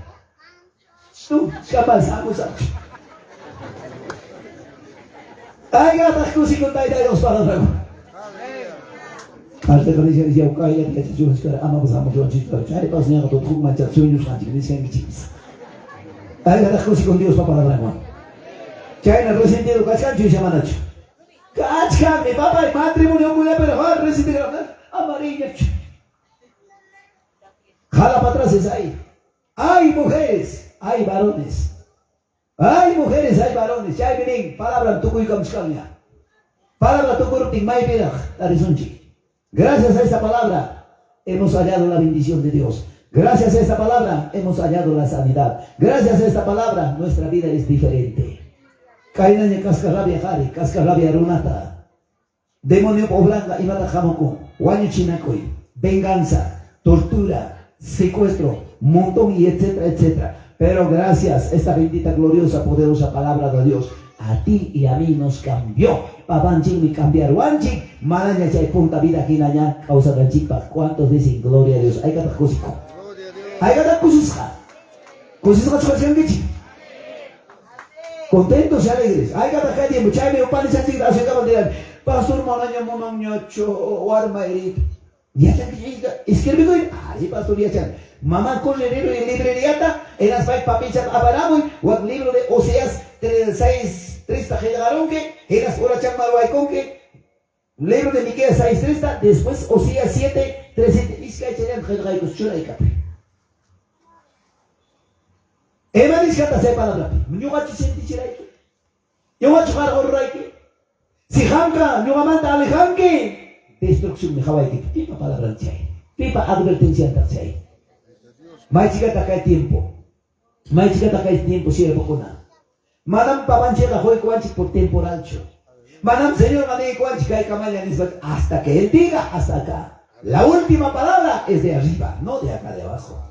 Nunca pasamos a. Aygataq kusikun Tayta Dios palabra. Parte nishan yawkaylla yachachiwanchik ama pasamuchiwanchik chaypas ñaqa tukuy mancha sueñosqanchik nishankichikpas. Aygataq kusikun Diospa palabranwan. Chayna resentido kachkanchu icha manachu? Kachkanmi papay matrimonio pero resentido amarillachu. Jala para atrás es ahí. Hay mujeres, hay varones. Hay mujeres, hay varones. Chaymi nin, palabra tukuykamushkanña. Palabra tukuruptin maypiraq tarisunchik. Gracias a esta palabra hemos hallado la bendición de Dios. Gracias a esta palabra hemos hallado la sanidad. Gracias a esta palabra nuestra vida es diferente. Kaynaña kaskarabia qhari, kaskarabia runata. Demonio obranga imata hamukun, wañuchinakuy, venganza, tortura, secuestro, montón y etcétera, etcétera. Pero gracias a esta bendita, gloriosa, poderosa palabra de Dios, a ti y a mí nos cambió. Papanchikmi cambiaruwanchik, manaña chay punta vida hinaña kawsaqanchikpaq. ¿Cuántos dicen gloria a Dios? Haykataq kusikun. Haykataq kusisqa. Kusisqachu kachkankichik. Contentos y alegres. Haykataq kay tiempo chaymi upanichanchikta asuykaman tiran. Pastor manaña munanñachu warma irita. Yachankichik escribikuy. Ay, pastor yachan. Mamá corre libreriata, hinaspay papilchata aparamuy, wak libro de Oseas 6 3 qillqarunki, hinas urachanman ruwaykunki. Libro de Miqueas 6 3 después Oseas 7 3 iskay chayllanta qillqaykus churaykapi. Ima nisqanta chay palabrapi? Ñuqachu sentichirayki? Ñuqachu qarqururayki? Si qamqa ñuqamanta alejanki, destrucción qawayki. Pipa palabran chay? Pipa advertenciantaq chay? Maychikata kay tiempo. Maychikata kay tiempo siervokuna. Manam papanchikqa quykuwanchik por temporalchu. Manam Señorqa niykuwanchik kay kamalla nispa hasta que él diga hasta acá. La última palabra es de arriba, no de acá de abajo.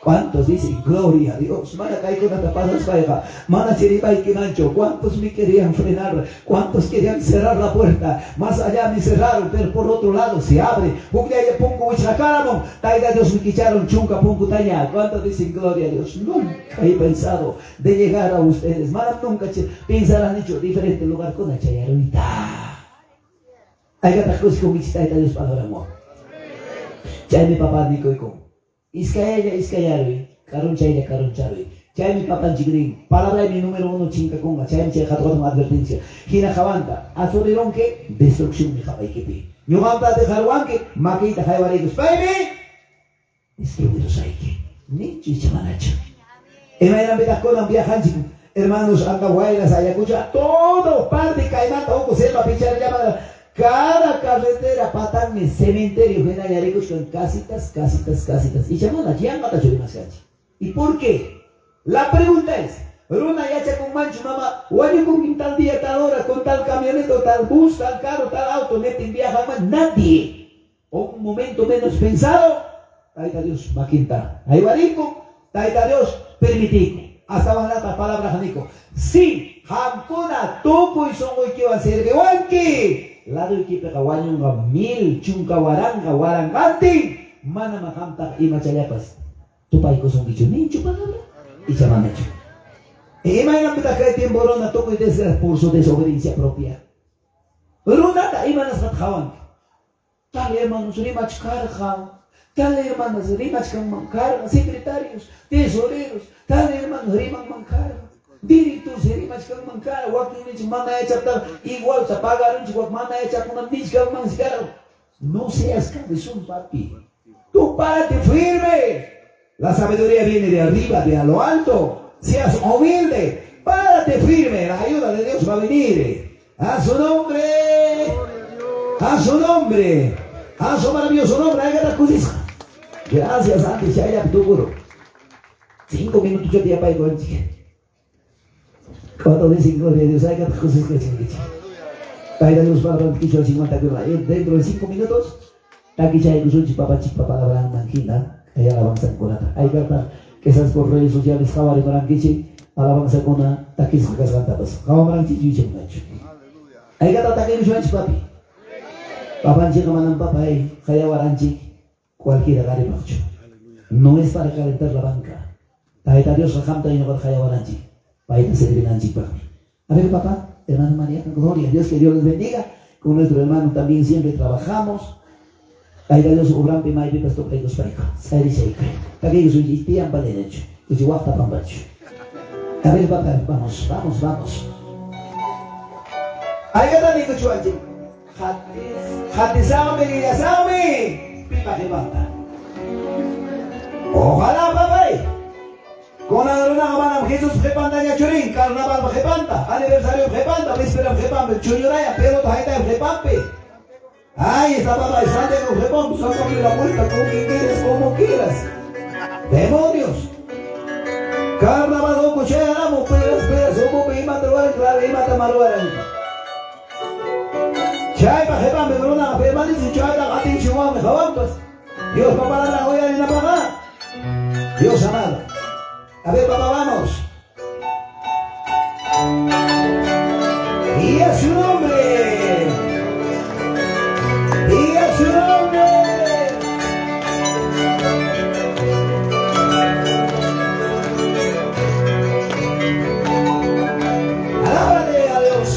¿Cuántos dicen gloria a Dios? Mana kaykunata pasaspayqa, mana chiripaykimanchu. ¿Cuántos me querían frenar? ¿Cuántos querían cerrar la puerta? Más allá me cerraron, pero por otro lado se abre. Hukllaya punku wichqakaramun. Tayta Dios me quicharon chunka punkutaña. ¿Cuántos dicen gloria a Dios? Nunca he pensado de llegar a ustedes. Mana nunca pensarán dicho diferente lugar con chayaruyta. Haykataq kusikunkichik Tayta Dios palabranwan. Chaymi papá nikuykun. Iskayalla iskayaruy, karunchaylla karuncharuy. Chaymi papanchik rin, palabraymi número 1 chinkakunqa, chaymi chay qhatu advertencia. Hina qawanta, asurirunki, destrucción qawaykipi. Ñuqanta dejarwanki, makiyta haywariykuspaymi, destruirusayki. Ninchu icha manachu. Imaynanpitaq kunan viajanchik, hermanos, Andahuaylas, Ayacucho, todo parte kaymanta uku selva picharillama. Cada carretera patanmi cementerio hinalla rikuchkan casitas, casitas, casitas. Icha mana yanqatachu rimasqanchik. ¿Y por qué? La pregunta es, runa yachakunmanchu mama, wañukunki tal día, tal hora, con tal camioneta, tal bus, tal carro, tal auto, niptin viajanman, nadie. Un momento menos pensado, Tayta Dios makinta haywarinku, Tayta Dios permitiku. Hasta wanata palabra niko. Si qamkuna tukuy sunquykiwan sirviwanki, laduykipiqa wañunqa 1000 chunka waranqa waranqantin, mana qamtaq imachallapas tupaykusunkichu ninchu palabra icha manachu. Imaynanpitaq kay tiempo runa tukuy desgracia por su desobediencia propia. Runata imanasqata qhawanki. Tal hermanos rimachkarqa, tal hermanas rimachkanman karqa, secretarios, tesoreros, tal hermanos rimanman karqa, directores rimachkanman karqa, wakinninchik mana yachaqta igualta pagarunchik, wak mana yachaqkunam nichkanmansi karqa. No seas cabezón, papi. Tú párate firme. La sabiduría viene de arriba, de a lo alto. Seas humilde. Párate firme. La ayuda de Dios va a venir. A su nombre. A su nombre. A su maravilloso nombre. Gracias, antes ya tu 5 minutos yo te apago. Cuando dicen gloria a Dios, hay que Dios para dentro de 5 minutos, Taki kusunchik papachikpa palabranman hina kay alabanzakunata. Aykata quizás por redes sociales qhawarimurankichik alabanzakuna takisqa kasqantapas. Qhawamarankichik yuchaykunachu. Aykata takiruswanchik papi. Papanchikqa manam papay qayawaranchik cualquiera qaripaqchu. No es para calentar la banca. Tayta Diosqa qamta ñuqata qayawaranchik. Payta servinanchikpaqmi. A ver, papá, hermano María, gloria a Dios, que Dios les bendiga. Con nuestro hermano también siempre trabajamos. Tayta Dios obrampi maypipas tupaykuspayku. Sayrishayku. Takiykusunchik tiyan palenachu. Kuchi waqta pampachu. A ver, papá, vamos, vamos, vamos. Aykata nikuchuanchik. Hatisawmi, lillasawmi. Pipa qhipanta. Ojalá, papay. Kunan runaqa manam Jesús qhipantaña churin, carnaval qhipanta, aniversario qhipanta, víspera qhipanpi, chuñuraya, pelota haytay qhipanpi. Ahí está papá, Santiago Jepón, sácame la vuelta con quien quieras, como quieras. ¡Demonios! Carnaval oco chayaramo, peras, peras, oco, ima truaran, claro, ima tamaruaran. Chaypa jepampi, runa, permanece, chayta, atin, chihuahua, jawampas. Dios papá, la voy a ir a pagar. Dios amado. A ver, papá, vamos. Y a su nombre. Y a su nombre. Alábale a Dios.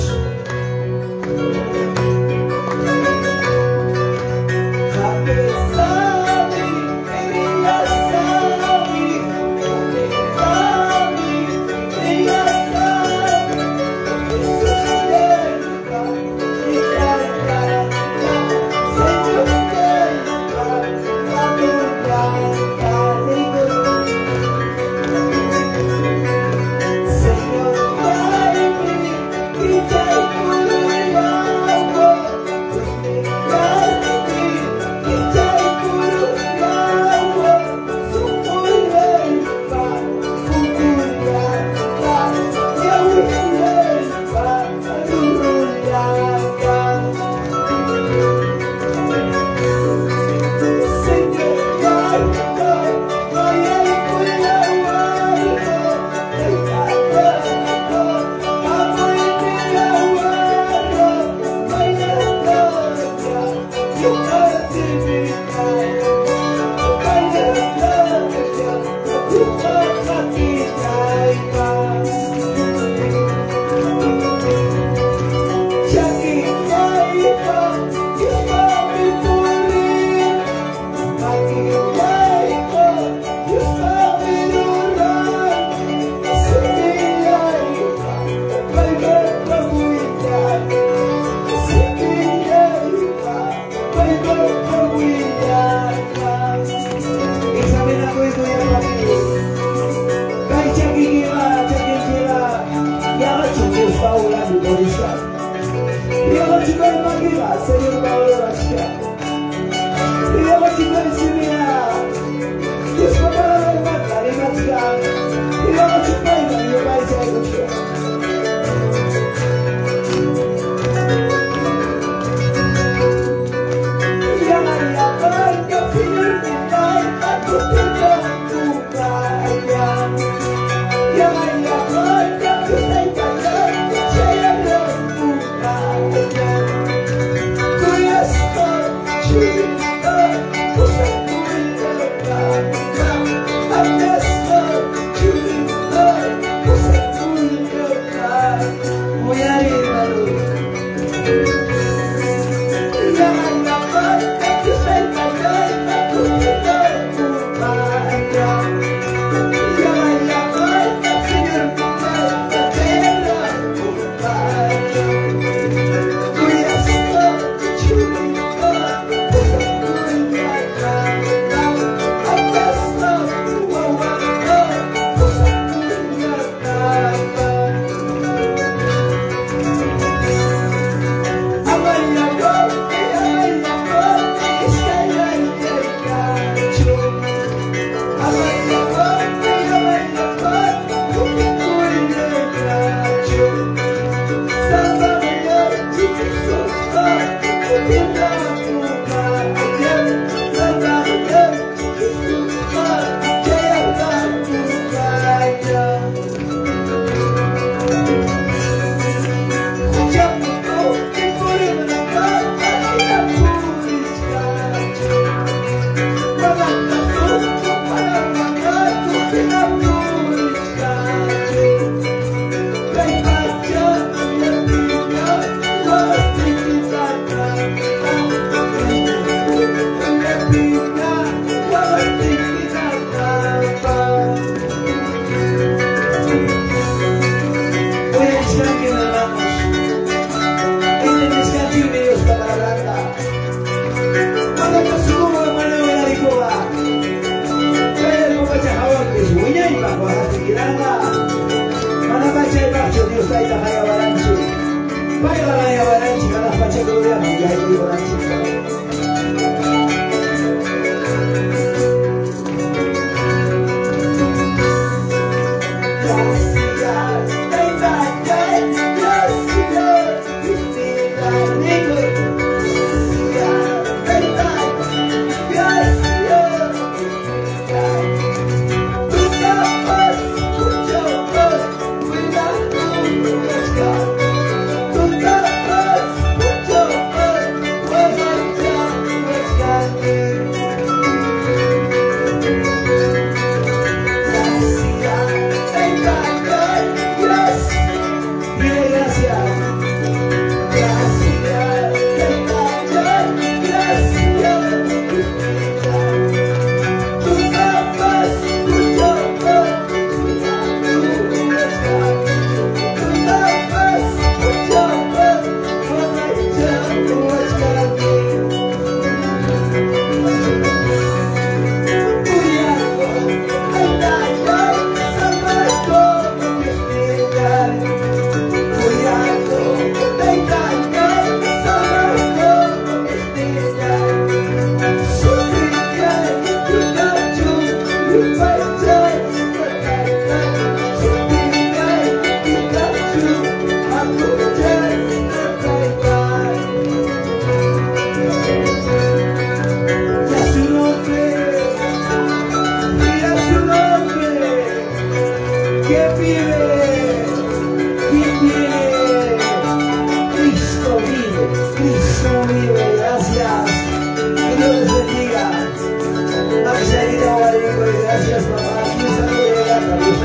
Dios tayta hayawaranchik. Payqa hayawaranchik hanaq pacha gloriaman yaykuywaranchik. Gracias, tayta, gracias, ¿Quién vive? ¿Quién vive? Cristo vive, Cristo vive, gracias. Que Dios les bendiga. Gracias, papá. Aquí estamos llegando. Dios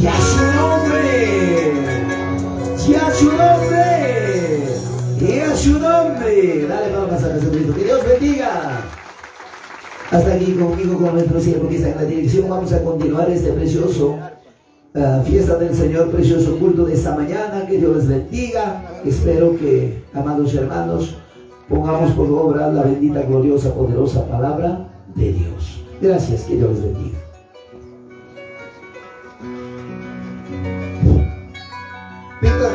Y a su nombre, y a su nombre, y a su nombre. Dale palmas a Jesucristo. Que Dios bendiga. Hasta aquí conmigo, con nuestro siervo que está en la dirección. Vamos a continuar este precioso fiesta del Señor, precioso culto de esta mañana. Que Dios les bendiga. Espero que, amados hermanos, pongamos por obra la bendita, gloriosa, poderosa palabra de Dios. Gracias, que Dios les bendiga. Peter,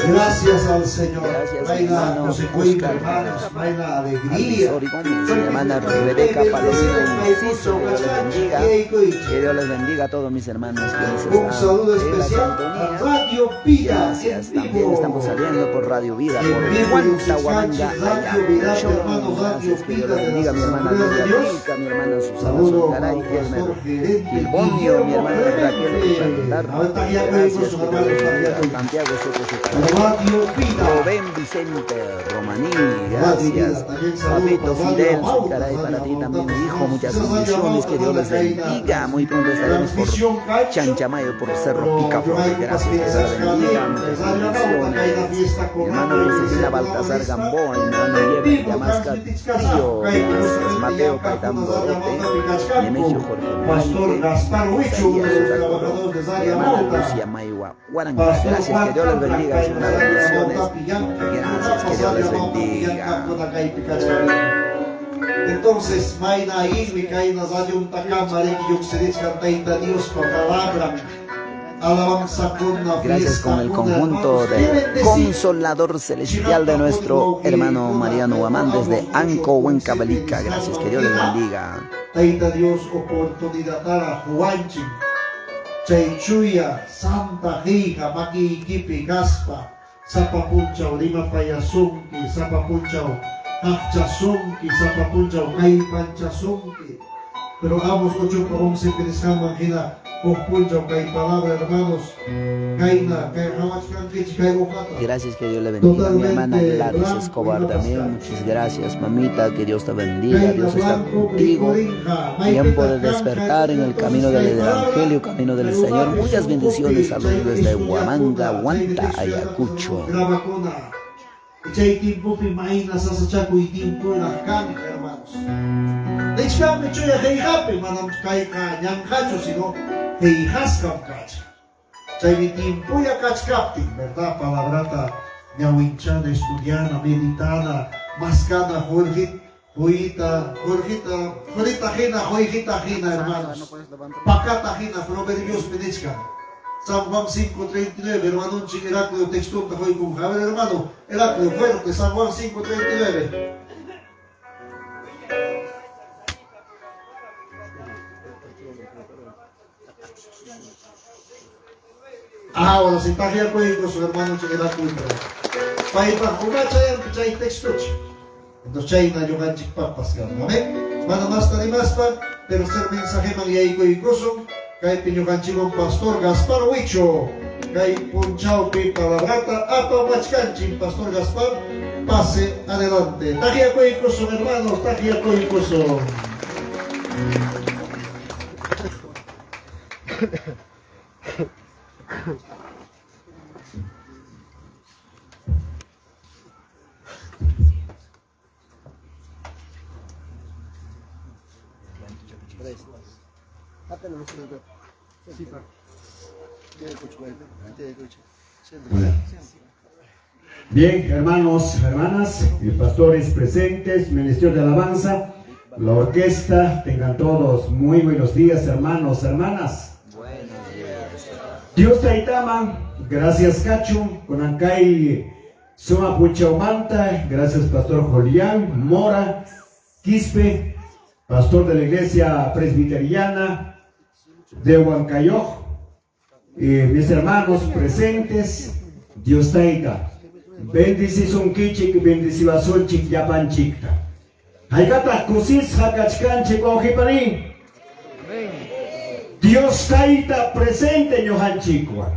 Gracias al Señor. Gracias, Reina hermano nos encuentra, Oscar. hermanos, reina alegría. Alvisori Gómez, mi hermana Rebeca Palomino Enciso, que Dios les bendiga. Que Dios les bendiga a todos mis hermanos quienes Un están saludo en la especial a sintonía. Radio Vida. Gracias, en también vivo. estamos saliendo por Radio Vida, En por vivo, Huanta, Huamanga, Radio Vida, Ayacucho. hermano, Radio Gracias, que Dios Vida les de bendiga, las mi hermana Asambleas de Gloria Dios. Milka, mi hermana Susana Saludo Solcaray, al Elmer pastor gerente Gilbonio, mi Guillermo hermana Raquel Clemente. Chandar. A ver, está ya con Gracias, su que Dios hermano, les está ya bendiga. con- Santiago Soto Sucalá. Radio Vida. Rubén Vicente Romaní, Radio Vida, gracias. también saludo Papito para Radio Fidel, Mauta, caray, para Radio ti Mauta, también, hijo, muchas Radio bendiciones, Mauta, que Dios les Radio bendiga. Muy pronto estaremos por Transmisión Cacho. Chanchamayo, por Cerro Pero Picaflor. yo hay Gracias, que Dios les bendiga, muchas bendiciones. Mi hermano Josefina Baltasar Gamboa, mi hermano Yeber Yamasca Trío, gracias. Mateo Caetán Borote, Nemesio Jorge Pastor Maique, Gaspar Huicho, uno de Isaías los Sacoro, trabajadores de mi Radio hermana Mauta. Lucia Maiwa Huaranca. Pastor Gracias, que Juan Dios les Capra, bendiga, kay unas Radio bendiciones. Mauta Pillanca, Gracias, que Dios les Radio Mauta bendiga. Pillanca, Entonces, mayna ilmi kayna radio untakama riki lluqsirichkan Tayta Dios pa palabra. Alabanzakuna, Gracias con el fiestakuna, conjunto hermanos. ¿Qué de bendecir? Consolador Celestial de nuestro hermano Mariano Guamán desde Anco, Huancavelica. Gracias, que Dios les bendiga. Tayta Dios oportunidad Juanchi. Chaychuya, Santa Hija, Makiykipi, Gaspa, Sapapunchaw, Rimapayasunki, Sapapunchaw, Haqchasunki, Sapapunchaw, Kaypanchasunki. Pero Amos 8 por 11 Pirishaman hina, Hukpunchaw, kay palabra, hermanos, Kayna, kay Hawachkankichi, kay Ujata. Gracias, que Dios le bendiga. Mi hermana Totalmente Gladys blanco Escobar y no también. pascal. Muchas gracias, mamita. Que Dios te bendiga. Kayna Dios está blanco, contigo. Bricorinja, Tiempo de Maipeta despertar en el Kanka, camino del entonces, kay palabra, Evangelio, camino del Señor. Muchas bendiciones. Saludos desde Huamanga, Huanta, Ayacucho. Grabakuna. Chay timpupi mayna sasachakuy timpuraq kanqa, hermanos. Nichkanmi chuya qillqapi, manam kayqa llanqachu, sino qillqasqam kachkan. Chaymi timpuya kachkaptin, ¿verdad? Palabrata ñawinchana, estudiana, meditana, maskana, Jorge, Joyita, Jorgita, Jorita hina, Joyjita hina, hermanos. Pakata hina, Proverbios nichkan. San Juan 5.39, hermano, Heraclio, texto, a ver, hermano, Heraclio, fuerte, San Juan 5.39. Ahora si está con su hermano Heraclio. Paypa humachayan chay texto. Entonces chayna ñuqanchik papas kan. Amén. Mana masta rimaspa, tercer mensaje man yaykuykusun. Kaypi ñuqanchikwan Pastor Gaspar Huicho. Kay punchawpi palabrata apamachkanchik Pastor Gaspar. Pase adelante. Takyakuykusun hermanos, takyakuykusun. Bien, hermanos, hermanas, pastores presentes, ministerio de alabanza, la orquesta, tengan todos muy buenos días, hermanos, hermanas. Dios Taitama, gracias Cacho, con Ancay Suma Puchaumanta, gracias Pastor Julián Mora Quispe, pastor de la iglesia presbiteriana de Huancayo, mis hermanos presentes, Dios Taita, bendicisunkichik, bendicibasunchik, yapanchikta. Haykata kusis hakachkanchik wawqipani. Dios Taita presente ñuqanchikwan.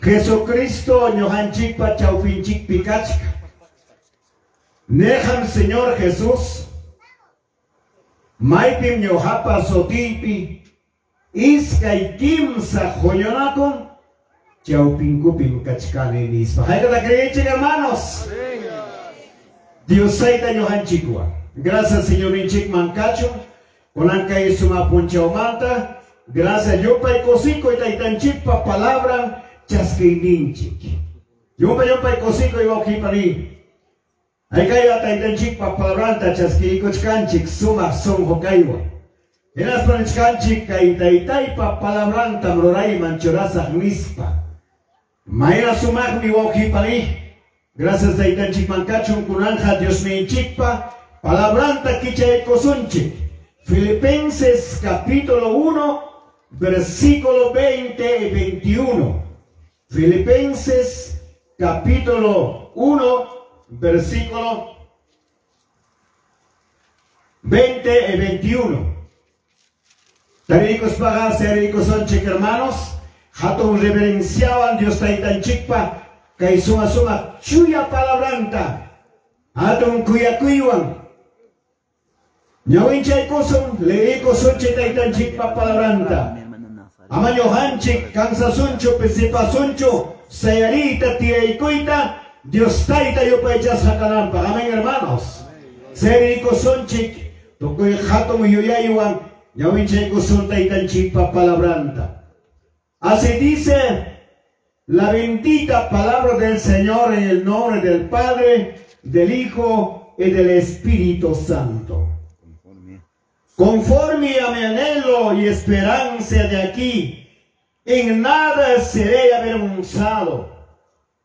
Jesucristo ñuqanchikpa chawpinchikpi kachka. Neham Señor Jesús, maypim ñuqapa sutiypi iskay kimsa huñunakun chawpinkupim kachkani nispa. Haykata creenchik hermanos. Dios Tayta ñuqanchikwan. Gracias Señorninchikman kachun. Kunankay suma punchawmanta. Gracias yupay kusikuy taytanchikpa palabra chaskiyninchik. Yumpay yumpay kusikuy wawqipani. Haykaya taytanchikpa palabranta chaskiykuchkanchik sumaq sunqu kaywan. Hinaspa nichkanchik kay taytaypa palabrantam rurayman churasaq nispa. Mayna sumaqmi wawqipani. Gracias taytanchikman kachun kunanja Diosninchikpa palabranta kichaykusunchik. Filipenses capítulo 1, versículo 20 y 21. Filipenses capítulo 1, versículo 20 y 21. Taricos pagan, sericos son hermanos. Hatun reverenciaban Dios taytanchikpa kay suma suma chuya palabranta. Hatun kuyakuywan. Ñawinchaykusun, leikusunchik taytanchikpa palabranta. Ama ñuqanchik kansasunchu, pisipasunchu, sayariyta, tiyaykuyta, Dios tayta yupaychasqa kananpaq. Amén, hermanos. Serikusunchik, tukuy hatun yuyaywan, ñawinchaykusun taytanchikpa palabranta. Así dice la bendita palabra del Señor en el nombre del Padre, del Hijo y del Espíritu Santo. Conforme a mi anhelo y esperanza de aquí, en nada seré avergonzado.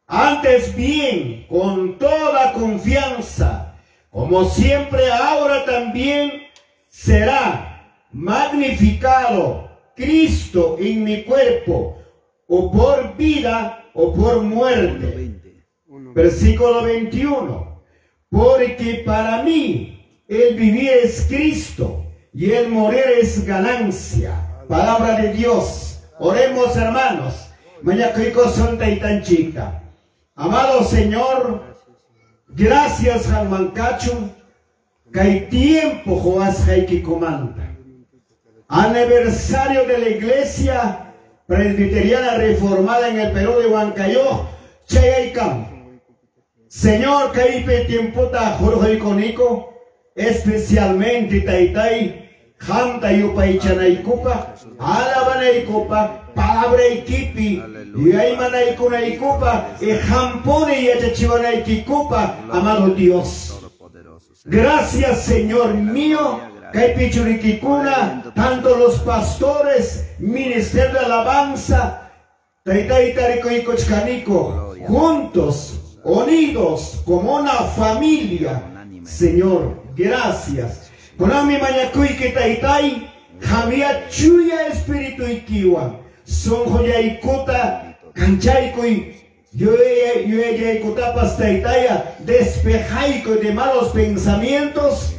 Antes bien, con toda confianza, como siempre ahora también será magnificado Cristo en mi cuerpo, o por vida o por muerte. Versículo 21. Porque para mí el vivir es Cristo y el morir es ganancia. Palabra de Dios. Oremos, hermanos. Mañakuykusun taytanchikta. Amado Señor, gracias qamman kachun. Kay tiempo quwasqaykikumanta. Aniversario de la Iglesia Presbiteriana Reformada en el Perú de Huancayo, Chayaykam. Señor, kaypi tiempota hurquykuniku, especialmente taytay, Qamta yupaychanaykupaq, alabanaykupaq, palabraykipi yuyaymanaykunaykupaq y qampuni yachachiwanaykikupaq, amado Dios. Gracias, Señor mío, kaypi churikikuna, tanto los pastores, ministerio de alabanza, Taytayta rikuykuchkaniku, juntos, unidos, como una familia. Señor, gracias. Kunanmi mañakuyki, Taytay, qamya chuya espirituykiwan sunqullaykuta kanchaykuy, yuyayllaykutapas, Taytaya, despejaykuy de malos pensamientos,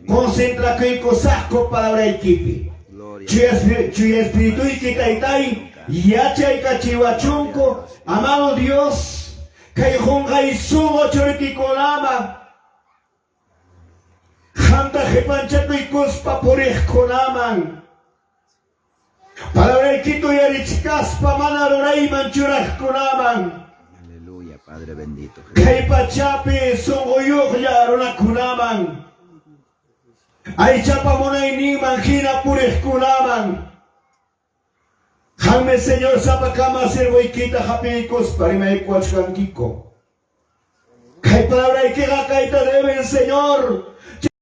concentrakuykusaqku palabraykipi. Chuya espirituyki, Taytay, yachaykachiwachunku, amado Dios, kay qunqay sunqu churikikunaman, qamta qipanchakuykuspa puriqkunaman, palabraykita uyarichkaspa mana rurayman churaqkunaman, Aleluya, Padre bendito. Kay pachapi sunquyuqlla runakunaman, aychapa munayninman hina puriqkunaman, qammi, Señor, sapakama siervoykita hapiykuspa rimaykuwachkankiku. Kay palabraykiqa kayta deben, Señor.